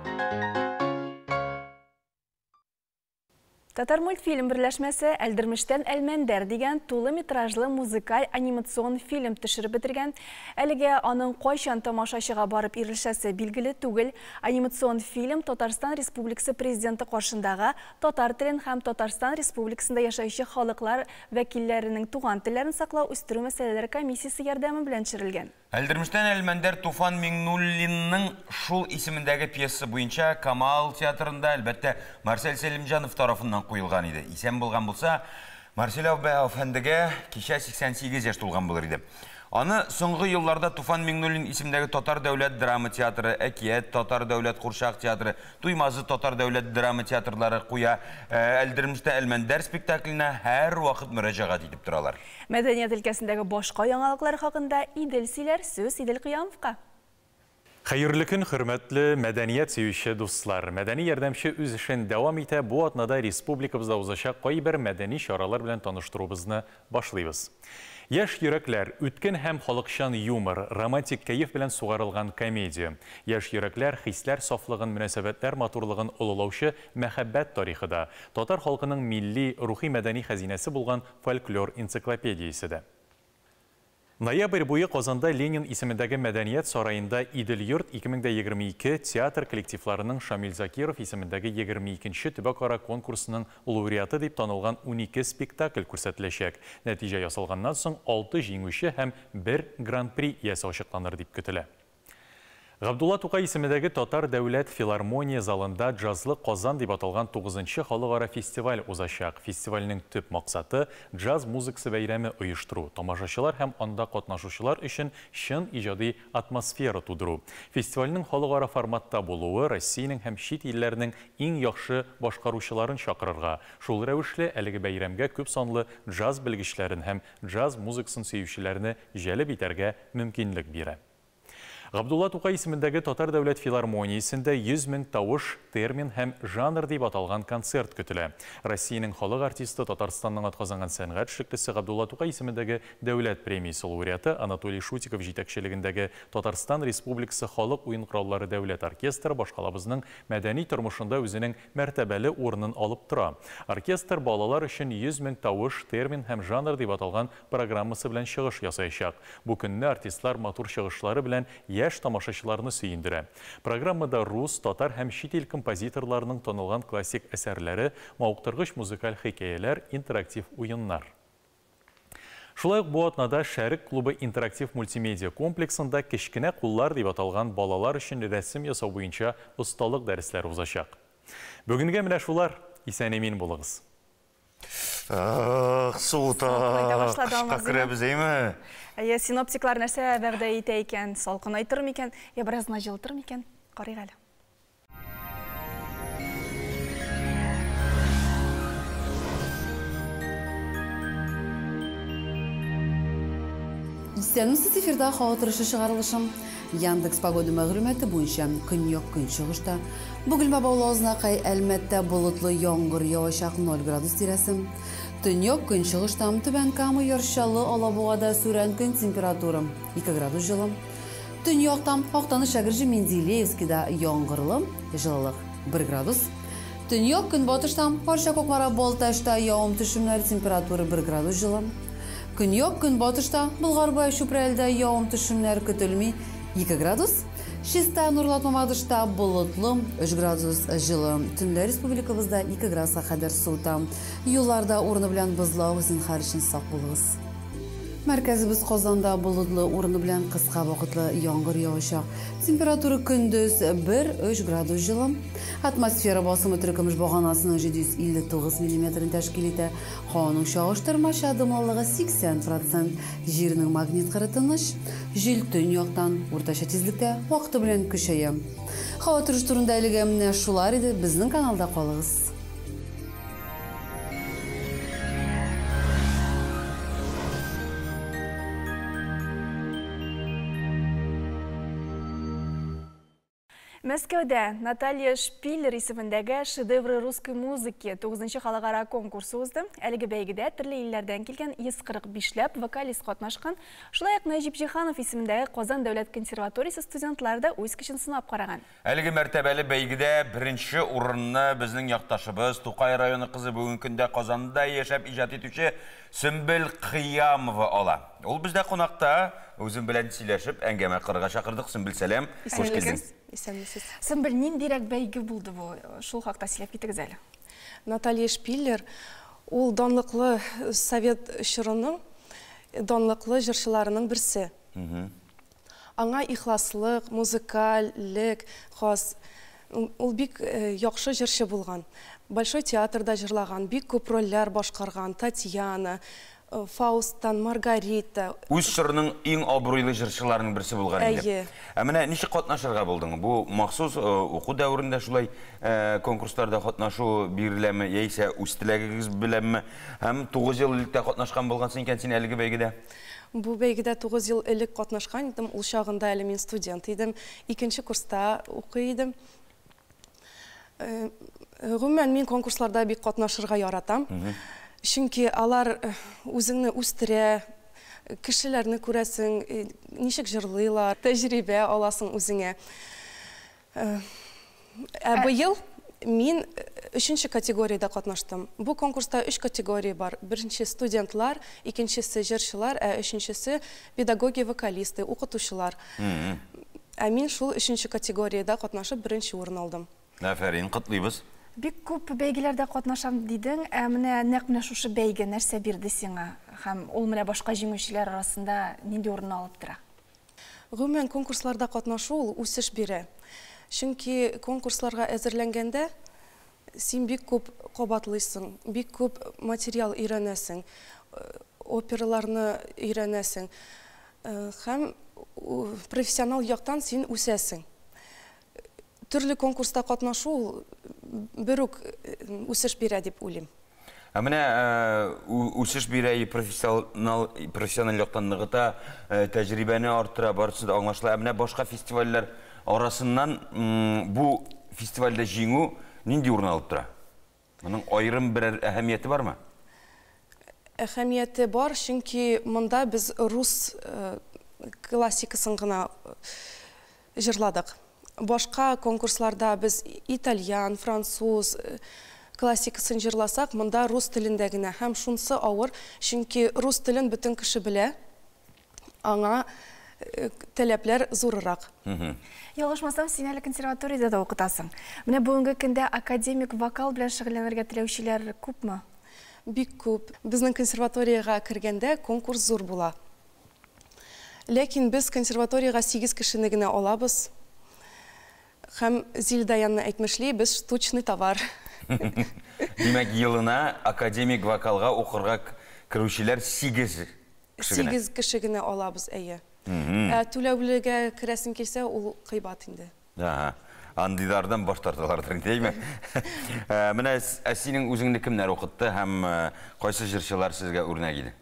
Татар мультфильм берләшмәсе Әлдермештән Әлмәндәр дигән тулы метражлы музыкаль анимацион фильм төшереп бетергән. Әлегә аның кайчан тамашачыга барып ирешәсе билгеле түгел. Анимацион фильм Татарстан Республикасы Президенты каршындагы татар телен һәм Татарстан Республикасында яшәүче халыклар вәкилләренең туган телләрен саклау үстерү мәсьәләләре комиссиясе ярдәме белән төшерелгән. Әлдермештән Әлмәндәр Туфан Миңнуллинның шул исемендәге пьеса буенча Камал театрында, әлбәттә, Марсель Сәлимҗанов тарафыннан куелган иде. Исән булган булса, Марсель әфәндегә кичә 88 яшь тулган булыр иде. Аны соңгы елларда Туфан Миңнуллин исемендәге Татар дәүләт драма театры, Әкият Татар дәүләт курчак театры, Туймазы Татар дәүләт драма театрлары куя. Әлдермештә Әлмәндәр спектакленә һәр вакыт мөрәҗәгать итеп торалар. Мәдәният өлкәсендәге башка яңалыклар хакында Идел сөйләр, сүз Идел Кыямовка. Хәерле көн, хөрмәтле мәдәният сөюче дуслар. Мәдәни ярдәмче үз эшен дәвам итә. Бу атнада республикабызда узачак кайбер мәдәни чаралар белән таныштыруыбызны башлыйбыз. Яшь йөрәкләр, үткен һәм халыкчан юмор, романтик кәеф белән сугарылган комедия. Яшь йөрәкләр, хисләр сафлыгын, мөнәсәбәтләр матурлыгын олылаучы мәхәббәт тарихы да, татар халкының милли, рухи мәдәни хәзинәсе булган фольклор энциклопедиясе дә. Ноябрь буе Казанда Ленин исемендәге мәдәният сараенда Идел-йорт 2022 театр коллективларының Шамил Закиров исемендәге 22нче төбәкара конкурсының лауреаты дип танылган 12 спектакль күрсәтеләчәк. Нәтиҗә ясалганнан соң 6 җиңүче һәм 1 гран-при иясе ачыкланыр дип көтелә. Габдулла Тукай исемендәге Татар дәүләт филармония залында «Джазлы Казан» дип аталган 9нчы халыкара фестиваль узачак. Фестивальнең төп максаты джаз музыкасы бәйрәме оештыру, тамашачылар һәм анда катнашучылар өчен чын иҗади атмосфера тудыру. Фестивальнең халыкара форматта булуы Россиянең һәм чит илләрнең иң яхшы башкаручыларын чакырырга, шул рәвешле әлеге бәйрәмгә күп санлы джаз белгечләрен һәм джаз музыкасын сөючеләрне җәлеп итәргә мөмкинлек бирә. Габдулла Тукай исемендәге Татар дәүләт филармониясендә 100 мең тавыш, термин һәм жанр дип аталган концерт көтелә. Россиянең халык артисты, Татарстанның атказанган сәнгать эшлеклесе Габдулла Тукай исемендәге дәүләт премиясе лауреаты Анатолий Шутиков җитәкчелегендәге Татарстан Республикасы халык уен кораллары дәүләт оркестры башкалабызның мәдәни тормышында үзенең мәртәбәле урынын алып тора. Оркестр балалар өчен 100 мең тавыш, термин һәм жанр дип аталган программасы белән чыгыш ясаячак. Бу көнне артистлар матур чыгышлары белән яшь тамашачыларны сөендерә. Программада рус, татар һәм чит ил композиторларының танылган классик әсәрләре, мавыктыргыч музыкаль хикәяләр, интерактив уеннар. Шулай ук бу атнада Шәрык клубы интерактив мультимедиа комплексында «Кечкенә куллар» дип аталган балалар өчен рәсем ясау буенча осталык дәресләре узачак. Бүгенгә менә шулар. Исән-имин булыгыз. Ах, суыта, кышка керәбез, әйме? Әйе, синоптиклар нәрсә вәгъдә итә икән? Салкынайтыр микән? Я бераз гына җылытыр микән? Карыйк әле. Исәнмесез, эфирда һава торышы чыгарылышым. Яндекс погода мәгълүматы буенча көньяк-көнчыгышта Бөгелмә Баулы Азнакай Әлмәттә болытлы яңгыр явачак 0 градус тирәсе. Төньяк көнчыгышта Түбән Кама, Яр Чаллы, Алабугада сүрән көн температура 2 градус җылы. Төньякта, Актаныш, Әгерҗе, Менделеевскида яңгырлы, җылылык 1 градус. Төньяк-көнбатышта, Арча, Кукмара, Балтачта явым-төшемнәр, температура 1 градус җылы. Көньяк-көнбатышта, Болгар-Бай, Чүпрәледә явым-төшемнәр көтелми, 2 градус. Чиста, Нурлат, Мамадышта болытлы, 3 градус җылы. Төнлә республикабызда 2 градуска кадәр суыта. Юлларда урыны белән бозлау, зинһар өчен сак булыгыз. Мәркәзебез Казанда болытлы, урыны белән кыска вакытлы яңгыр явачак. Температура көндез 1-3 градус җылы. Атмосфера басымы терекөмеш баганасының 759 миллиметрын тәшкил итә. Һаваның чагыштырмача дымлылыгы 80 процент. Җирнең магнит кыры тыныч. Җил төньяктан уртача тизлектә вакыты белән көчәя. Һава торышы турында әлегә менә шулар иде. Безнең каналда калыгыз. Мәскәүдә Наталья Шпиллер исемендәге Шедевры русской музыки 9нчы халыкара конкурсы узды. Әлеге бәйгедә төрле илләрдән килгән 145 ләп вокалист катнашкан. Шулай ук Нәҗип Җиһанов исемендәге Казан дәүләт консерваториясе студентлары да үз көчен сынап караган. Әлеге мәртәбәле бәйгедә беренче урынны безнең якташыбыз, Тукай районы кызы, бүгенге көндә Казанда яшәп иҗат итүче Сөмбел Кыямова ала. Ул бездә кунакта, үзем белән сөйләшеп, әңгәмә корырга чакырдык. Сөмбел, сәлам, хуш килдең. Исәнмесез. Сөмбел, ниндирәк бәйге булды бу? Шул хакта сөйләп китегез әле. Наталья Шпиллер ул данлыклы совет чорының данлыклы җырчыларының берсе. Аңа ихласлык, музыкальлек хас. Ул бик яхшы җырчы булган. Большой театрда җырлаган, бик күп рольләр башкарган, Татьяна, Фаусттан, Маргарита. Үз чорының иң абруйлы җырчыларының берсе булган инде. Әйе. Ә менә ничек катнашырга булдың? Бу махсус уку дәверендә шулай конкурсларда катнашу биреләме, яисә үз теләгегез беләнме? Һәм 9 ел элек тә катнашкан булгансың икән син әлеге бәйгедә. Бу бәйгедә 9 ел элек катнашкан идем, ул чагында әле мин студент идем, икенче курста укый идем. Гомумән, мин конкурсларда бик катнашырга яратам. Чөнки алар үзеңне үстерә, кешеләрне күрәсең, ничек җырлыйлар, тәҗрибә аласың үзеңә. Ә быел мин өченче категориядә катнаштым. Бу конкурста өч категория бар. Беренче студентлар, икенчесе җырчылар, ә өченчесе педагоги-вокалисты, укытучылар. Ә мин шул өченче категориядә катнашып беренче урын алдым. Афәрин, котлыйбыз. Бик күп бәйгеләрдә катнашам дидең, ә менә нәкъ менә шушы бәйге нәрсә бирде сиңа? Һәм ул менә башка җиңүчеләр арасында нинди урынны алып тора? Гомумән, конкурсларда катнашу ул үсеш бирә. Чөнки конкурсларга әзерләнгәндә син бик күп кабатлыйсың, бик күп материал өйрәнәсең, операларны өйрәнәсең һәм профессионал яктан син үсәсең. Төрле конкурста катнашу ул бер үк үсеш бирә дип уйлыйм. Ә менә үсеш бирә, профессиональ яктан ныгыта, тәҗрибәне арттыра, барысы да аңлашыла. Ә менә башка фестивальләр арасыннан бу фестивальдә җиңү нинди урын алып тора? Моның аерым берәр әһәмияте бармы? Әһәмияте бар, чөнки монда без рус классикасын гына җырладык. Башка конкурсларда без итальян, француз классикасын җырласак, монда рус телендә генә. Һәм шунысы авыр, чөнки рус телен бөтен кеше белә, аңа таләпләр зуррак. Ялгышмасам, син әле консерваториядә дә укытасың. Менә бүгенге көндә академик вокал белән шөгыльләнергә теләүчеләр күпме? Бик күп. Безнең консерваториягә кергәндә конкурс зур була. Ләкин без консерваториягә 8 кешене генә алабыз. Һәм Зилдаянны әйтмешли, без штучный товар. Димәк, елына академик вокалга укырга керүчеләр 8 кеше генә. 8 кеше генә алабыз, әйе. Ә түләүлегә керәсең килсә, ул кыйбат инде. Ага. Андыйлардан баш тарталардыр инде, әйме? Менә синең үзеңне кемнәр укытты һәм кайсы җырчылар сезгә үрнәк иде?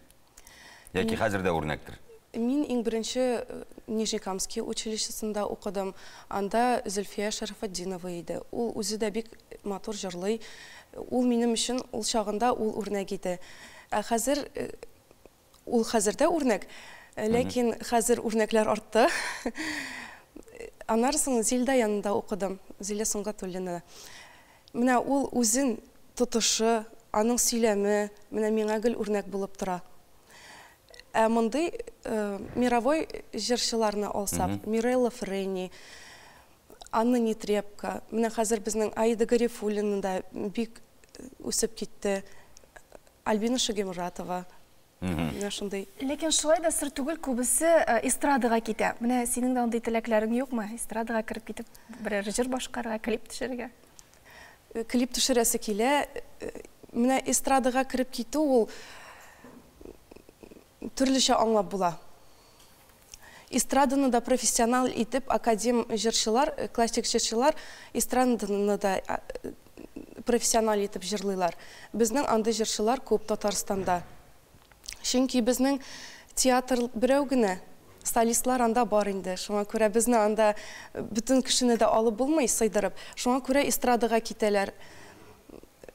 Яки хәзер дә үрнәктер? Мин иң беренче Нижнекамский училищесында укыдым. Анда Зөлфия Шәрәфетдинова иде. Ул үзе дә бик матур җырлый. Ул минем өчен ул чагында ул үрнәк иде. Ә хәзер ул хәзер дә үрнәк. Ләкин хәзер үрнәкләр артты. Аннары соң Зилда янында укыдым, Зилә Сөнгатуллина. Менә ул үзен тотышы, аның сөйләме, менә миңа гел үрнәк булып тора. Ә мондый мировой җырчыларны алсак, Мирелла Френи, Анна Нетребко, менә хәзер безнең Аида Гарифуллина да бик үсеп китте, Альбина Шагимуратова, менә шундый. Ләкин шулай да сер түгел, күбесе эстрадага китә. Менә синең дә андый теләкләрең юкмы? Эстрадага кереп китеп, берәр җыр башкарырга, клип төшерергә? Клип төшерәсе килә. Менә эстрадага кереп китү ул төрлечә аңлап була. Эстраданы да профессионал итеп академ җырчылар, классик җырчылар эстраданы да профессиональ итеп җырлыйлар. Безнең андый җырчылар күп Татарстанда. Чөнки безнең театр берәү генә, солистлар анда бар инде. Шуңа күрә безне анда бөтен кешене дә алып булмый, сыйдырып. Шуңа күрә эстрадага китәләр.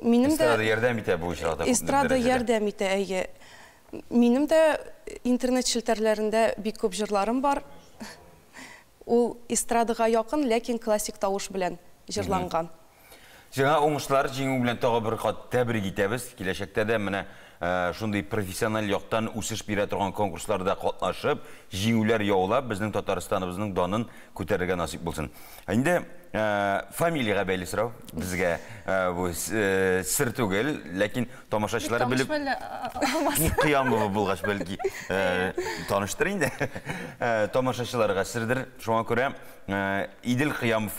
Минем дә Эстрада ярдәм итә бу очракта күпмедер Эстрада дәрәҗәдә. ярдәм итә, әйе. Минем дә интернет челтәрләрендә бик күп җырларым бар. Ул эстрадага якын, ләкин классик тавыш белән җырланган. Сиңа уңышлар, җиңү белән тагы бер кат тәбрик итәбез. Киләчәктә дә менә шундый профессиональ яктан үсеш бирә торган конкурсларда катнашып, җиңүләр яулап, безнең Татарстаныбызның данын күтәрергә насыйп булсын. Инде фамилиягә бәйле сорау. Безгә бу сер түгел, ләкин тамашачылар белеп Кыямова булгач, бәлки таныштыр инде. Тамашачыларга сердер. Шуңа күрә Идел Кыямов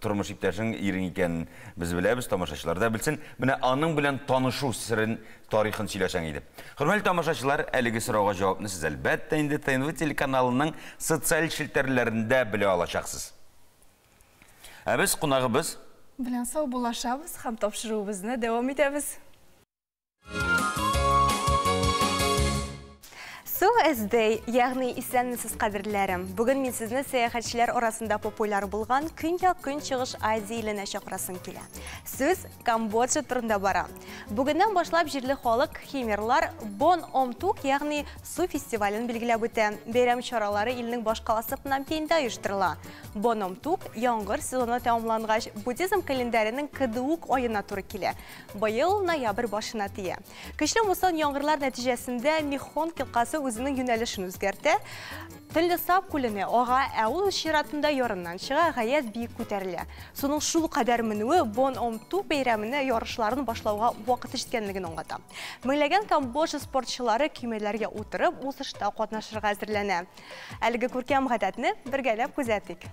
тормыш иптәшең, ирең икәнен без беләбез, тамашачылар да белсен. Менә аның белән танышу серен, тарихын сөйләсәң иде. Хөрмәтле тамашачылар, әлеге сорауга җавапны сез әлбәттә инде ТНВ телеканалының социаль челтәрләрендә белә алачаксыз. Ә без кунагыбыз белән саубуллашабыз һәм тапшыруыбызны дәвам итәбез. Су эздей, ягъни исәнмесез кадерлеләрем. Бүген мин сезне сәяхәтчеләр арасында популяр булган Көньяк-Көнчыгыш Азия иленә чакырасым килә. Сүз Камбоджа турында бара. Бүгеннән башлап җирле халык химерлар Бон Ом Тук, ягъни су фестивален билгеләп үтә. Бәйрәм чаралары илнең башкаласы Пномпеньдә оештырыла. Бон Ом Тук яңгыр сезоны тәмамлангач, буддизм календареның Кдуук аена туры килә. Быел ноябрь башына тия. Көчле муссон яңгырлар нәтиҗәсендә Мехон елгасы үзенең юнәлешен үзгәртә. Төнлесап күленә ага, ә ул үз чиратында ярыннан чыга, гаять биек күтәрелә. Суның шул кадәр менүе Бон Ом Ту бәйрәменә ярышларын башлауга вакыты җиткәнлеген аңлата. Меңләгән Камбоджа спортчылары көймәләргә утырып, узышта катнашырга әзерләнә. Әлеге күркәм гадәтне бергәләп күзәтик.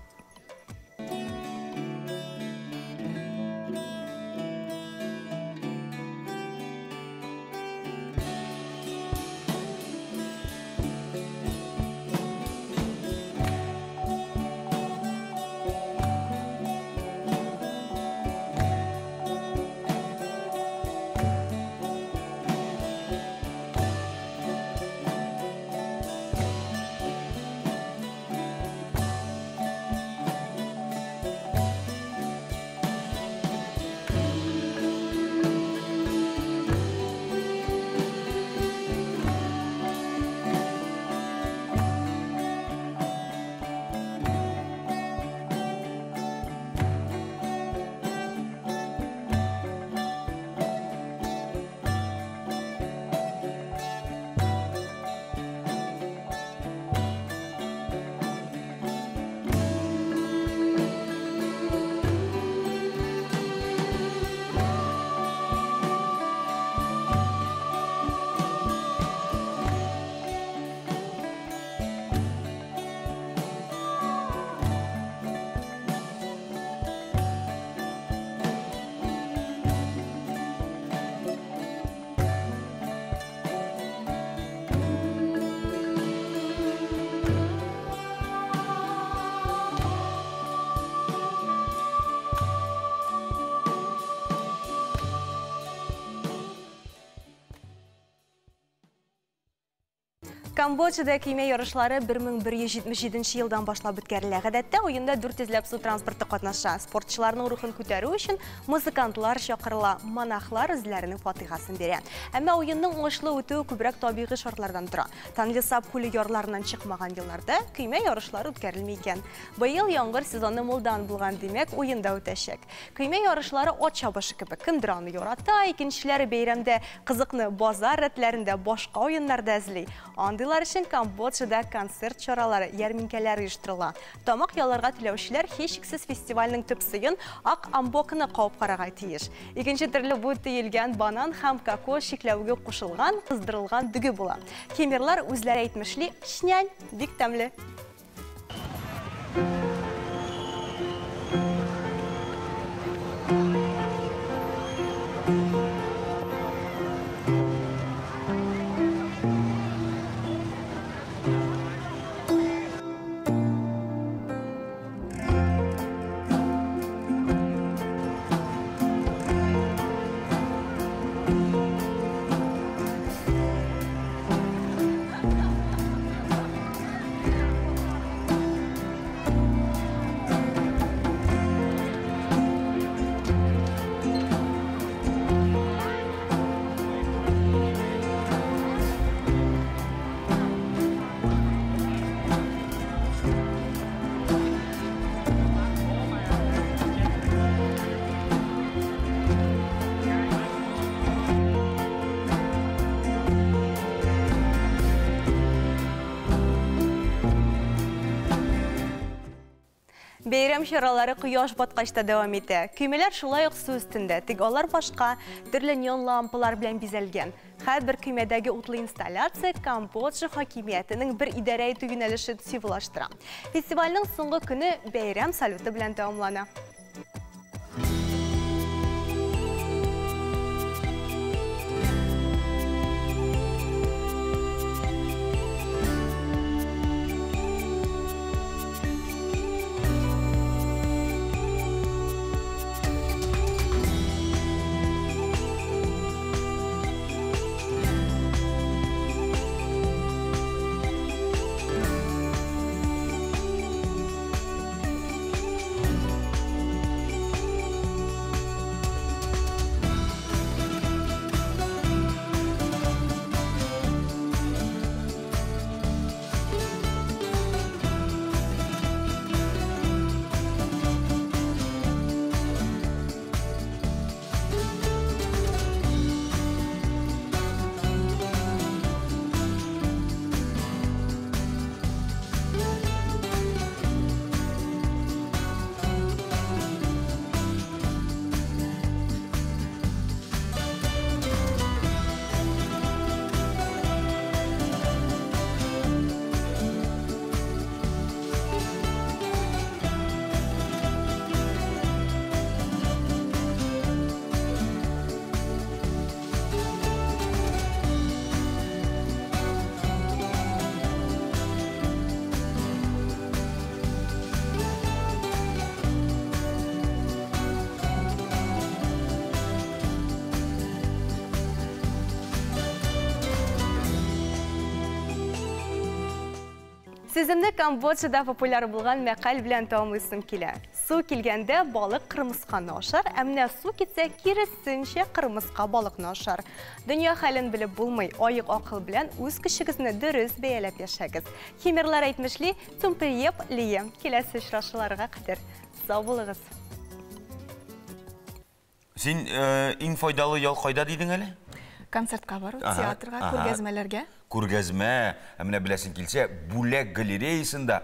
Камбоджада көймә ярышлары 1177 елдан башлап үткәрелә. Гадәттә уенда 400 ләп су транспорты катнаша. Спортчыларның рухын күтәрү өчен музыкантлар чакырыла, монахлар үзләренең фатихасын бирә. Әмма уенның уңышлы үтүе күбрәк табигый шартлардан тора. Тонлесап күле ярларыннан чыкмаган елларда көймә ярышлары үткәрелми икән. Быел яңгыр сезоны мулдан булган, димәк, уен да үтәчәк. Көймә ярышлары ат чабышы кебек. Кемдер аны ярата, икенчеләре бәйрәмдә кызыкны базар рәтләрендә, башка уеннарда эзли. Андыйлар өчен Камбоджада концерт чаралары, ярминкәләр оештырыла. Тамак яларга теләүчеләр һичшиксез фестивальнең төп сыен ак амбокны кабып карарга тиеш. Икенче төрле бу төелгән банан һәм кокос чикләвеге кушылган, кыздырылган дөге була. Кемерлар үзләре әйтмешли, шнянь, бик тәмле. Бәйрәм чаралары кояш баткач та дәвам итә. Көймәләр шулай ук су өстендә, тик алар башка төрле неон лампалар белән бизәлгән. Һәрбер көймәдәге утлы инсталляция Камбоджа хакимиятенең бер идарә итү юнәлешен символлаштыра. Фестивальнең соңгы көне бәйрәм салюты белән тәмамлана. Сүземне Камбоджада популяр булган мәкаль белән тәмамлыйсым килә. Су килгәндә балык кырмысканы ашар, ә менә су китсә киресенчә кырмыска балыкны ашар. Дөнья хәлен белеп булмый, аек акыл белән үз көчегезне дөрес бәяләп яшәгез. Химерлар әйтмешли, тумприеп лие. Киләсе очрашуларга кадәр сау булыгыз. Син иң файдалы ял кайда дидең әле? Концертка бару, театрга, күргәзмәләргә. Күргәзмә, ә менә беләсең килсә, Бүләк галереясында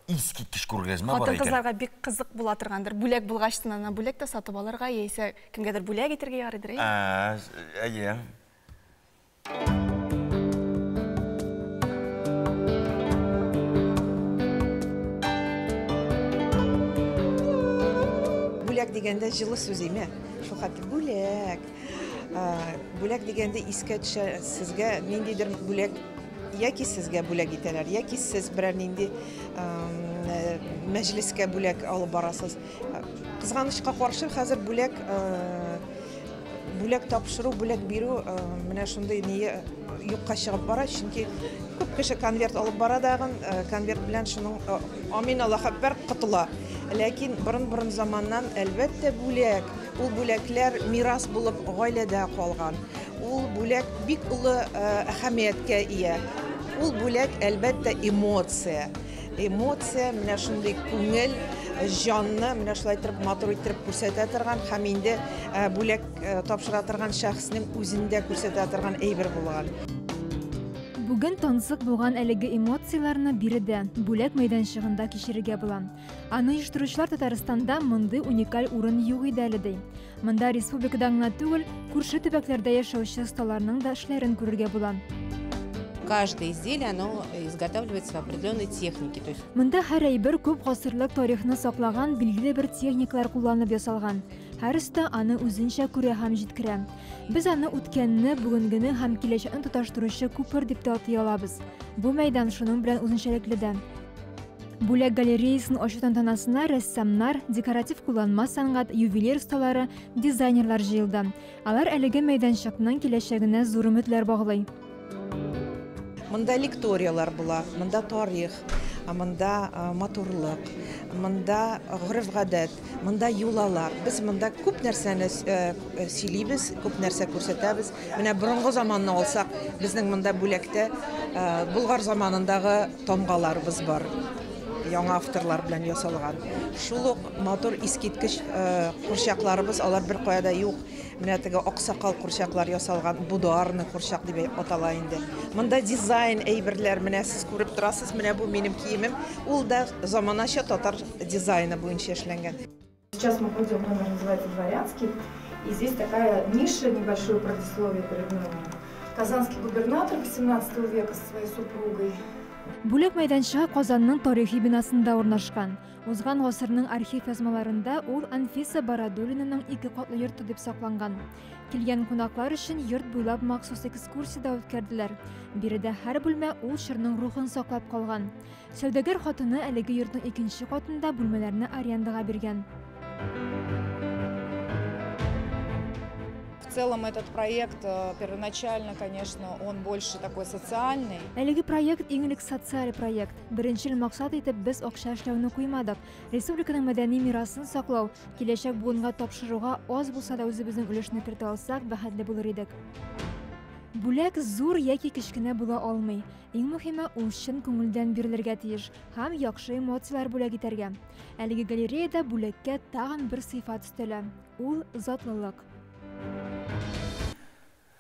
искиткеч күргәзмә бар икән. Хатын-кызларга бик кызык була торгандыр. Бүләк булгач, ана бүләк тә сатып алырга, яисә кемгәдер бүләк итәргә ярыйдыр, әйе? Әйе. Бүләк дигәндә җылы сүз име? Шул хәтле бүләк. Бүләк дигәндә искә төшә сезгә ниндидер бүләк, яки сезгә бүләк итәләр, яки сез берәр нинди мәҗлескә бүләк алып барасыз. Кызганычка каршы, хәзер бүләк Бүләк тапшыру, бүләк бирү менә шундый ние юкка чыгып бара, чөнки күп кеше конверт алып бара дагын, конверт белән шуның амин Аллаһ әкбәр котыла. Ләкин борын-борын заманнан, әлбәттә, бүләк, ул бүләкләр мирас булып гаиләдә калган. Ул бүләк бик олы әһәмияткә ия. Ул бүләк, әлбәттә, эмоция. Эмоция, менә шундый күңел, җанны менә шулай итеп матур иттереп күрсәтә торган һәм инде бүләк тапшыра торган шәхеснең үзендә күрсәтә торган әйбер булган. Бүген тансык булган әлеге эмоцияләрне биредә, бүләк мәйданчыгында кичерергә була. Аны оештыручылар Татарстанда мондый уникаль урын юк иде әле ди. Монда республикадан гына түгел, күрше төбәкләрдә яшәүче осталарның да эшләрен күрергә була. Каждое изделие, оно изготавливается в определенной технике. То есть Монда һәр әйбер күп гасырлык тарихны саклаган билгеле бер техникалар кулланып ясалган. Һәр оста аны үзенчә күрә һәм җиткерә. Без аны үткәнне, бүгенгене һәм киләчәкне тоташтыручы күпер дип тә атый алабыз. Бу мәйдан шуның белән үзенчәлекле дә. Бүләк галереясын ачу тантанасына рәссамнар, декоратив кулланма сәнгать, ювелир осталары, дизайнерлар җыелды. Алар әлеге мәйданчыкның киләчәгенә зур өметләр баглый. Монда лекториялар була, монда тарих, монда матурлык, монда гореф-гадәт, монда юлалар. Без монда күп нәрсәне сөйлибез, күп нәрсә күрсәтәбез. Менә борынгы заманны алсак, безнең монда бүләктә Болгар заманындагы тамгаларыбыз бар. Яңа авторлар белән ясалган. Шул ук матур искиткеч курчакларыбыз, алар бер кая да юк. Менә теге аксакал курчаклар ясалган, будуарный курчак дип атала инде. Монда дизайн әйберләр, менә сез күреп торасыз, менә бу минем киемем. Ул да заманача татар дизайны буенча эшләнгән. Сейчас мы ходим, номер называется «Дворянский», и здесь такая ниша, небольшое предисловие перед номером. Казанский губернатор 18 века со своей супругой. Бүләк мәйданчыгы Казанның тарихи бинасында урнашкан. Узган гасырның архив язмаларында ул Анфиса Бородулинаның ике катлы йорты дип сакланган. Килгән кунаклар өчен йорт буйлап махсус экскурсия дә үткәрделәр. Биредә һәр бүлмә ул чорның рухын саклап калган. Сәүдәгәр хатыны әлеге йортның икенче катында бүлмәләрне арендага биргән. В целом этот проект первоначально, конечно, он больше такой социальный. Әлеге проект иң элек социаль проект. Беренчел максат итеп без акча эшләүне куймадык. Республиканың мәдәни мирасын саклау, киләчәк буынга тапшыруга аз булса да үзебезнең өлешне кертә алсак, бәхетле булыр идек. Бүләк зур яки кечкенә була алмый. Иң мөһиме, ул чын күңелдән бирелергә тиеш һәм яхшы эмоцияләр бүләк итәргә. Әлеге галереяда бүләккә тагын бер сыйфат өстәлә. Ул затлылык.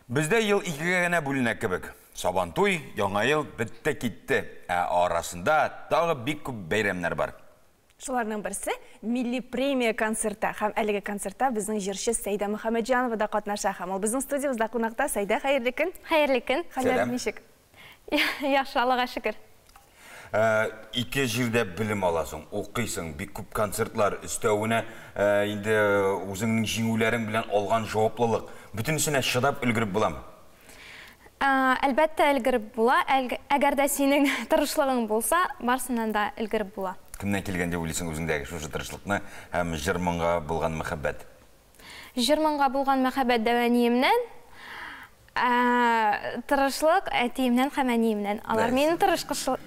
Бездә ел икегә генә бүленә кебек. Сабантуй, Яңа ел бетте китте. Ә арасында тагы бик күп бәйрәмнәр бар. Шуларның берсе милли премия концерты. Һәм әлеге концертта безнең җырчы Сәйдә Мөхәммәтҗанова да катнаша. Һәм ул безнең студиябездә кунакта. Сәйдә, хәерле көн. Хәерле көн. Хәлләр ничек? Яхшы, Аллага шөкер. Ике җирдә белем аласың, укыйсың, бик күп концертлар, өстәвенә инде үзеңнең җиңүләрең белән алган җаваплылык. Бөтенесенә чыдап өлгереп буламы? Әлбәттә, өлгереп була. Әгәр дә синең тырышлыгың булса, барсыннан да өлгереп була. Кемнән килгән дип уйлыйсың үзеңдәге шушы тырышлыкны һәм җыр-моңга булган мәхәббәт? Җыр-моңга булган мәхәббәт дәү әниемнән, тырышлык әтиемнән һәм әниемнән. Алар минем тырыш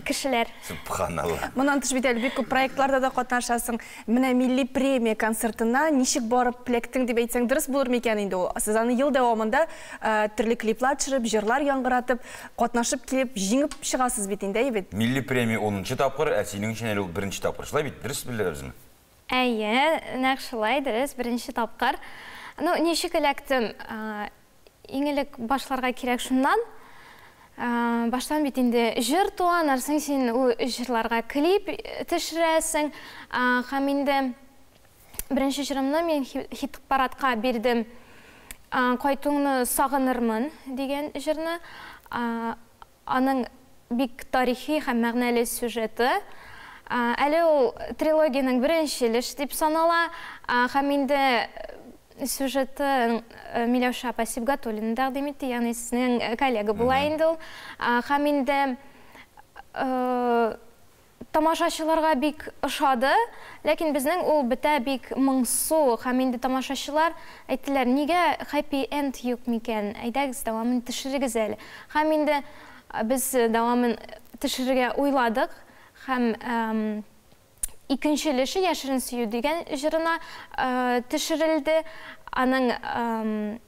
кешеләр. Субханалла. Моннан тыш бит әле бик күп проектларда да катнашасың. Менә милли премия концертына ничек барып эләктең дип әйтсәң, дөрес булыр микән инде ул? Сез аны ел дәвамында төрле клиплар төшереп, җырлар яңгыратып, катнашып килеп, җиңеп чыгасыз бит инде, әйе бит? Милли премия 10 тапкыр, ә синең өчен әле ул беренче тапкыр. Шулай бит, дөрес беләбезме? Әйе, нәкъ шулай, дөрес, беренче тапкыр. Ну, ничек эләктем? Иң элек башларга кирәк шуннан. Баштан бит инде җыр туа, нарсың син ул җырларга клип төшерәсең. Һәм инде беренче җырымны мин хит-парадка бирдем. Кайтуыңны сагынырмын дигән җырны. Аның бик тарихи һәм мәгънәле сюжеты. Әле ул трилогиянең беренче өлеше дип санала. Һәм инде сюжеты Миләүшә апа Сибгатуллина тәкъдим итте, ягъни сезнең коллега була инде ул. Һәм инде Тамашачыларга бик ошады, ләкин безнең ул бетә бик моңсу, һәм инде тамашачылар әйттеләр, нигә happy end юк микән, әйдәгез дәвамын төшерегез әле. Һәм инде без дәвамын төшерергә уйладык, һәм икенче өлеше Яшерен сөю дигән җырына төшерелде. Аның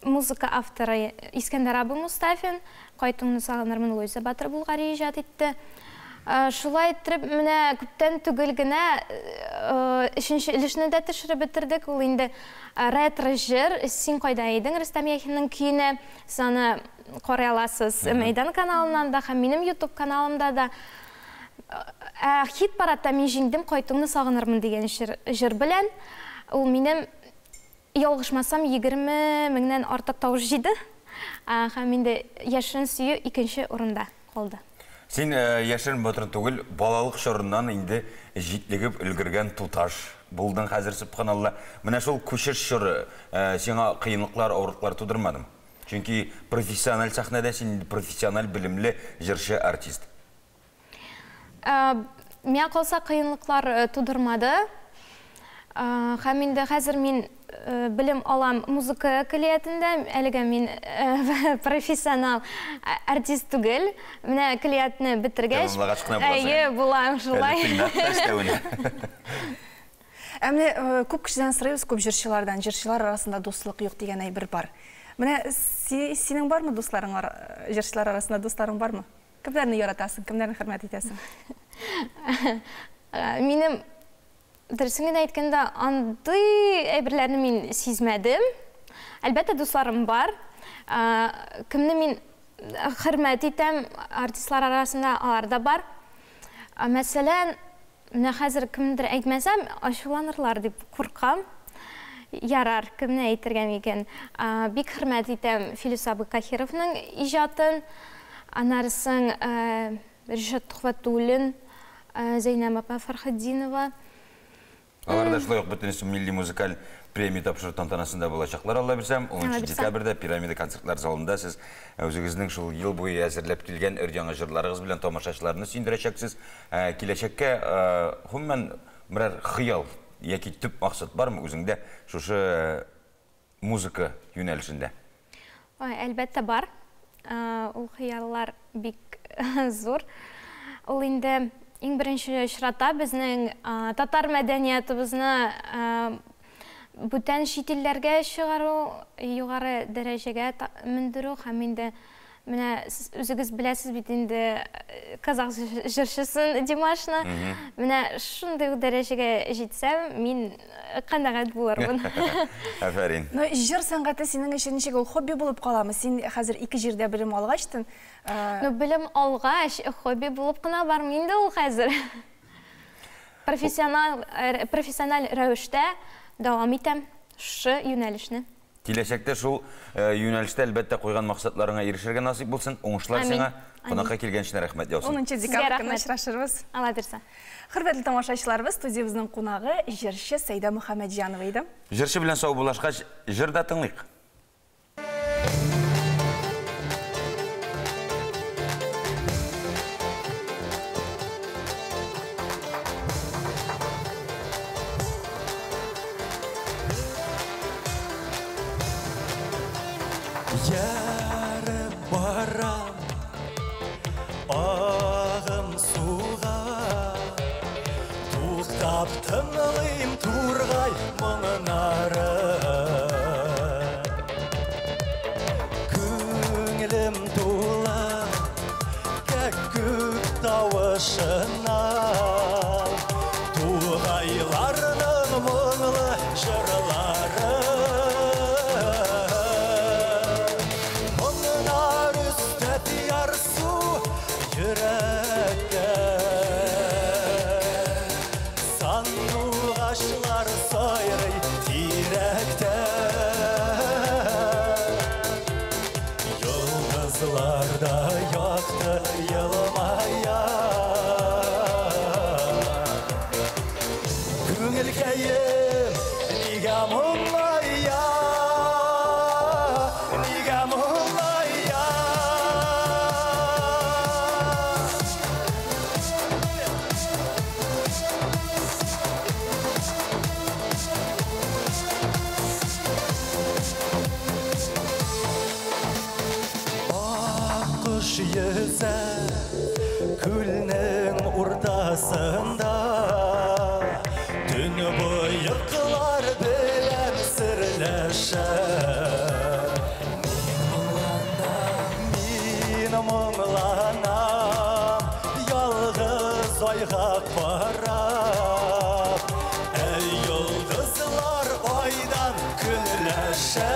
музыка авторы Искәндәр абый Мустафин, Кайтуыңны сагынырмын Луиза Батыр Булгари иҗат итте. Шулай иттереп, менә күптән түгел генә өченче өлешне дә төшереп бетердек. Ул инде ретро җыр Син кайда идең Рөстәм Яхинның көенә. Сез аны карый аласыз Мәйдан каналыннан да һәм минем YouTube каналымда да. Ә хит-парадта мин җиңдем Кайтуыңны сагынырмын дигән җыр белән. Ул минем, ялгышмасам, 20 меңнән артык тавыш җыйды. Һәм инде Яшерен сөю икенче урында калды. Син яшерен батыр түгел, балалык чорыннан инде җитлегеп өлгергән туташ булдың хәзер, сөбханалла. Менә шул күчеш чоры сиңа кыенлыклар, авырлыклар тудырмадымы? Чөнки профессиональ сәхнәдә син профессиональ белемле җырчы, артист. Миңа калса, кыенлыклар тудырмады. Һәм инде хәзер мин белем алам музыка көллиятендә. Әлегә мин профессионал артист түгел. Менә көллиятне бетергәч, Тәмамлагач кына буласың. Әйе, булам шулай. Ә менә күп кешедән сорыйбыз, күп җырчылардан, җырчылар арасында дуслык юк дигән әйбер бар. Менә синең бармы дусларың, җырчылар арасында дусларың бармы? Кемнәрне яратасың, кемнәрне хөрмәт итәсең? Минем, дөресен генә әйткәндә, андый әйберләрне мин сизмәдем. Әлбәттә, дусларым бар. Кемне мин хөрмәт итәм, артистлар арасында алар да бар. Мәсәлән, менә хәзер кемдер әйтмәсәм, ачуланырлар дип куркам. Ярар, кемне әйтергә микән? Бик хөрмәт итәм Филүс абый Кахировның иҗатын. Анарысын Ришат Тухватуллин, Зәйнәб апа Фархетдинова. Алар да шулай ук бөтенесе милли музыкаль премия тапшыру тантанасында булачаклар, Алла бирсә. 10 декабрьдә Пирамида концертлар залында сез үзегезнең шул ел буе әзерләп килгән өр-яңа җырларыгыз белән тамашачыларны сөендерәчәксез. Киләчәккә гомумән берәр хыял яки төп максат бармы үзеңдә шушы музыка юнәлешендә? Ой, әлбәттә бар. Ул хыяллар бик зур. Ул инде иң беренче очрата безнең татар мәдәниятыбызны бүтән чит илләргә чыгару, югары дәрәҗәгә мендерү һәм инде менә үзегез беләсез бит инде казах җырчысын Димашны. Менә шундый ук дәрәҗәгә җитсәм, мин канәгать булырмын. Афәрин. Но җыр сәнгате синең өчен ничек ул хобби булып каламы? Син хәзер ике җирдә белем алгачтын. Ну, белем алгач, хобби булып кына бармый инде ул хәзер. Профессиональ рәвештә дәвам итәм шушы юнәлешне. Киләчәктә шул юнәлештә әлбәттә куйган максатларыңа ирешергә насыйп булсын. Уңышлар сиңа. Кунакка килгән өчен рәхмәт яусын. 10 декабрь көнне очрашырбыз. Алла бирсә. Хөрмәтле тамашачыларыбыз, студиябезнең кунагы җырчы Сәйдә Мөхәммәтҗанова иде. Җырчы белән саубуллашкач, җыр да тыңлыйк. Ярып барам ағым суға, туктап тыңлыйм тургай моңнары. Күңелем тула кәккүк тавышына, тугайларның моңлы җырлары. Сандуғашлар сайрый тирәктә, йолдызлар да якты елмая. Күңелкәем нигә моңая, нигә моңая? төшсә, күлнең уртасында төн буе белән серләшә. Мин моңланам, ялгыз айга карап, ә йолдызлар айдан көнләшә.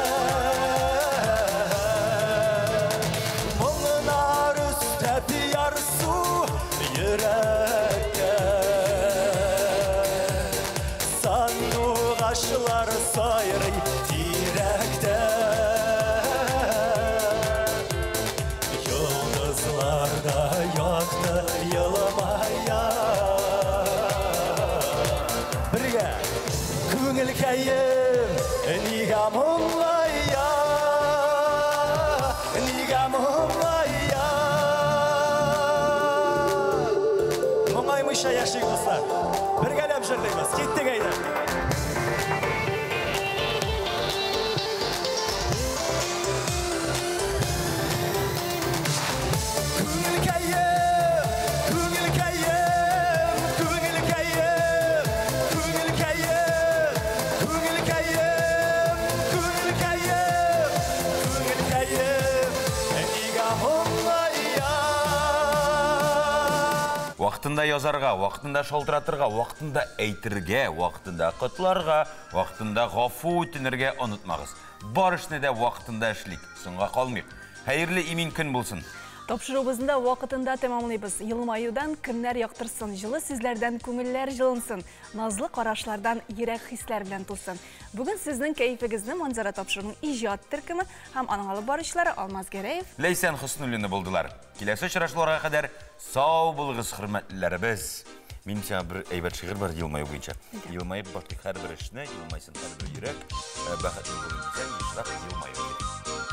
Моңнар өстәп ярсу йөрәккә, сандугачлар сайрый тирәктә. Йолдызлар да якты елмая. Бергә! Күңелкәем, нигә моңлая, нигә моңлая? Моңаймыйча яшик, дуслар. Бергәләп җырлыйбыз. Киттек әйдә. Күңелкәем, күңелкәем, күңелкәем, күңелкәем, күңелкәем, күңелкәем, күңелкәем, нигә моңлая? Вакытында язарга, вакытында шалтыратырга, вакытында әйтергә, вакытында котларга, вакытында гафу үтенергә онытмагыз. Бар эшне дә вакытында эшлик, соңга калмыйк. Хәерле имин көн булсын. Тапшыруыбызны да вакытында тәмамлыйбыз. Елмаюдан көннәр яктырсын, җылы сүзләрдән күңелләр җылынсын, назлы карашлардан йөрәк хисләр белән тулсын. Бүген сезнең кәефегезне Манзара тапшыруының иҗат төркеме һәм аның алып баручылары Алмаз Гәрәев, Ләйсән Хөснуллина булдылар. Киләсе очрашуларга кадәр сау булыгыз, хөрмәтлеләребез. Минем сиңа бер әйбәт шигырь бар елмаю буенча. Елмаеп башлыйк һәрбер эшне, елмайсын һәрбер йөрәк. Бәхетле булыйм дисәң, ешрак елмаю кирәк.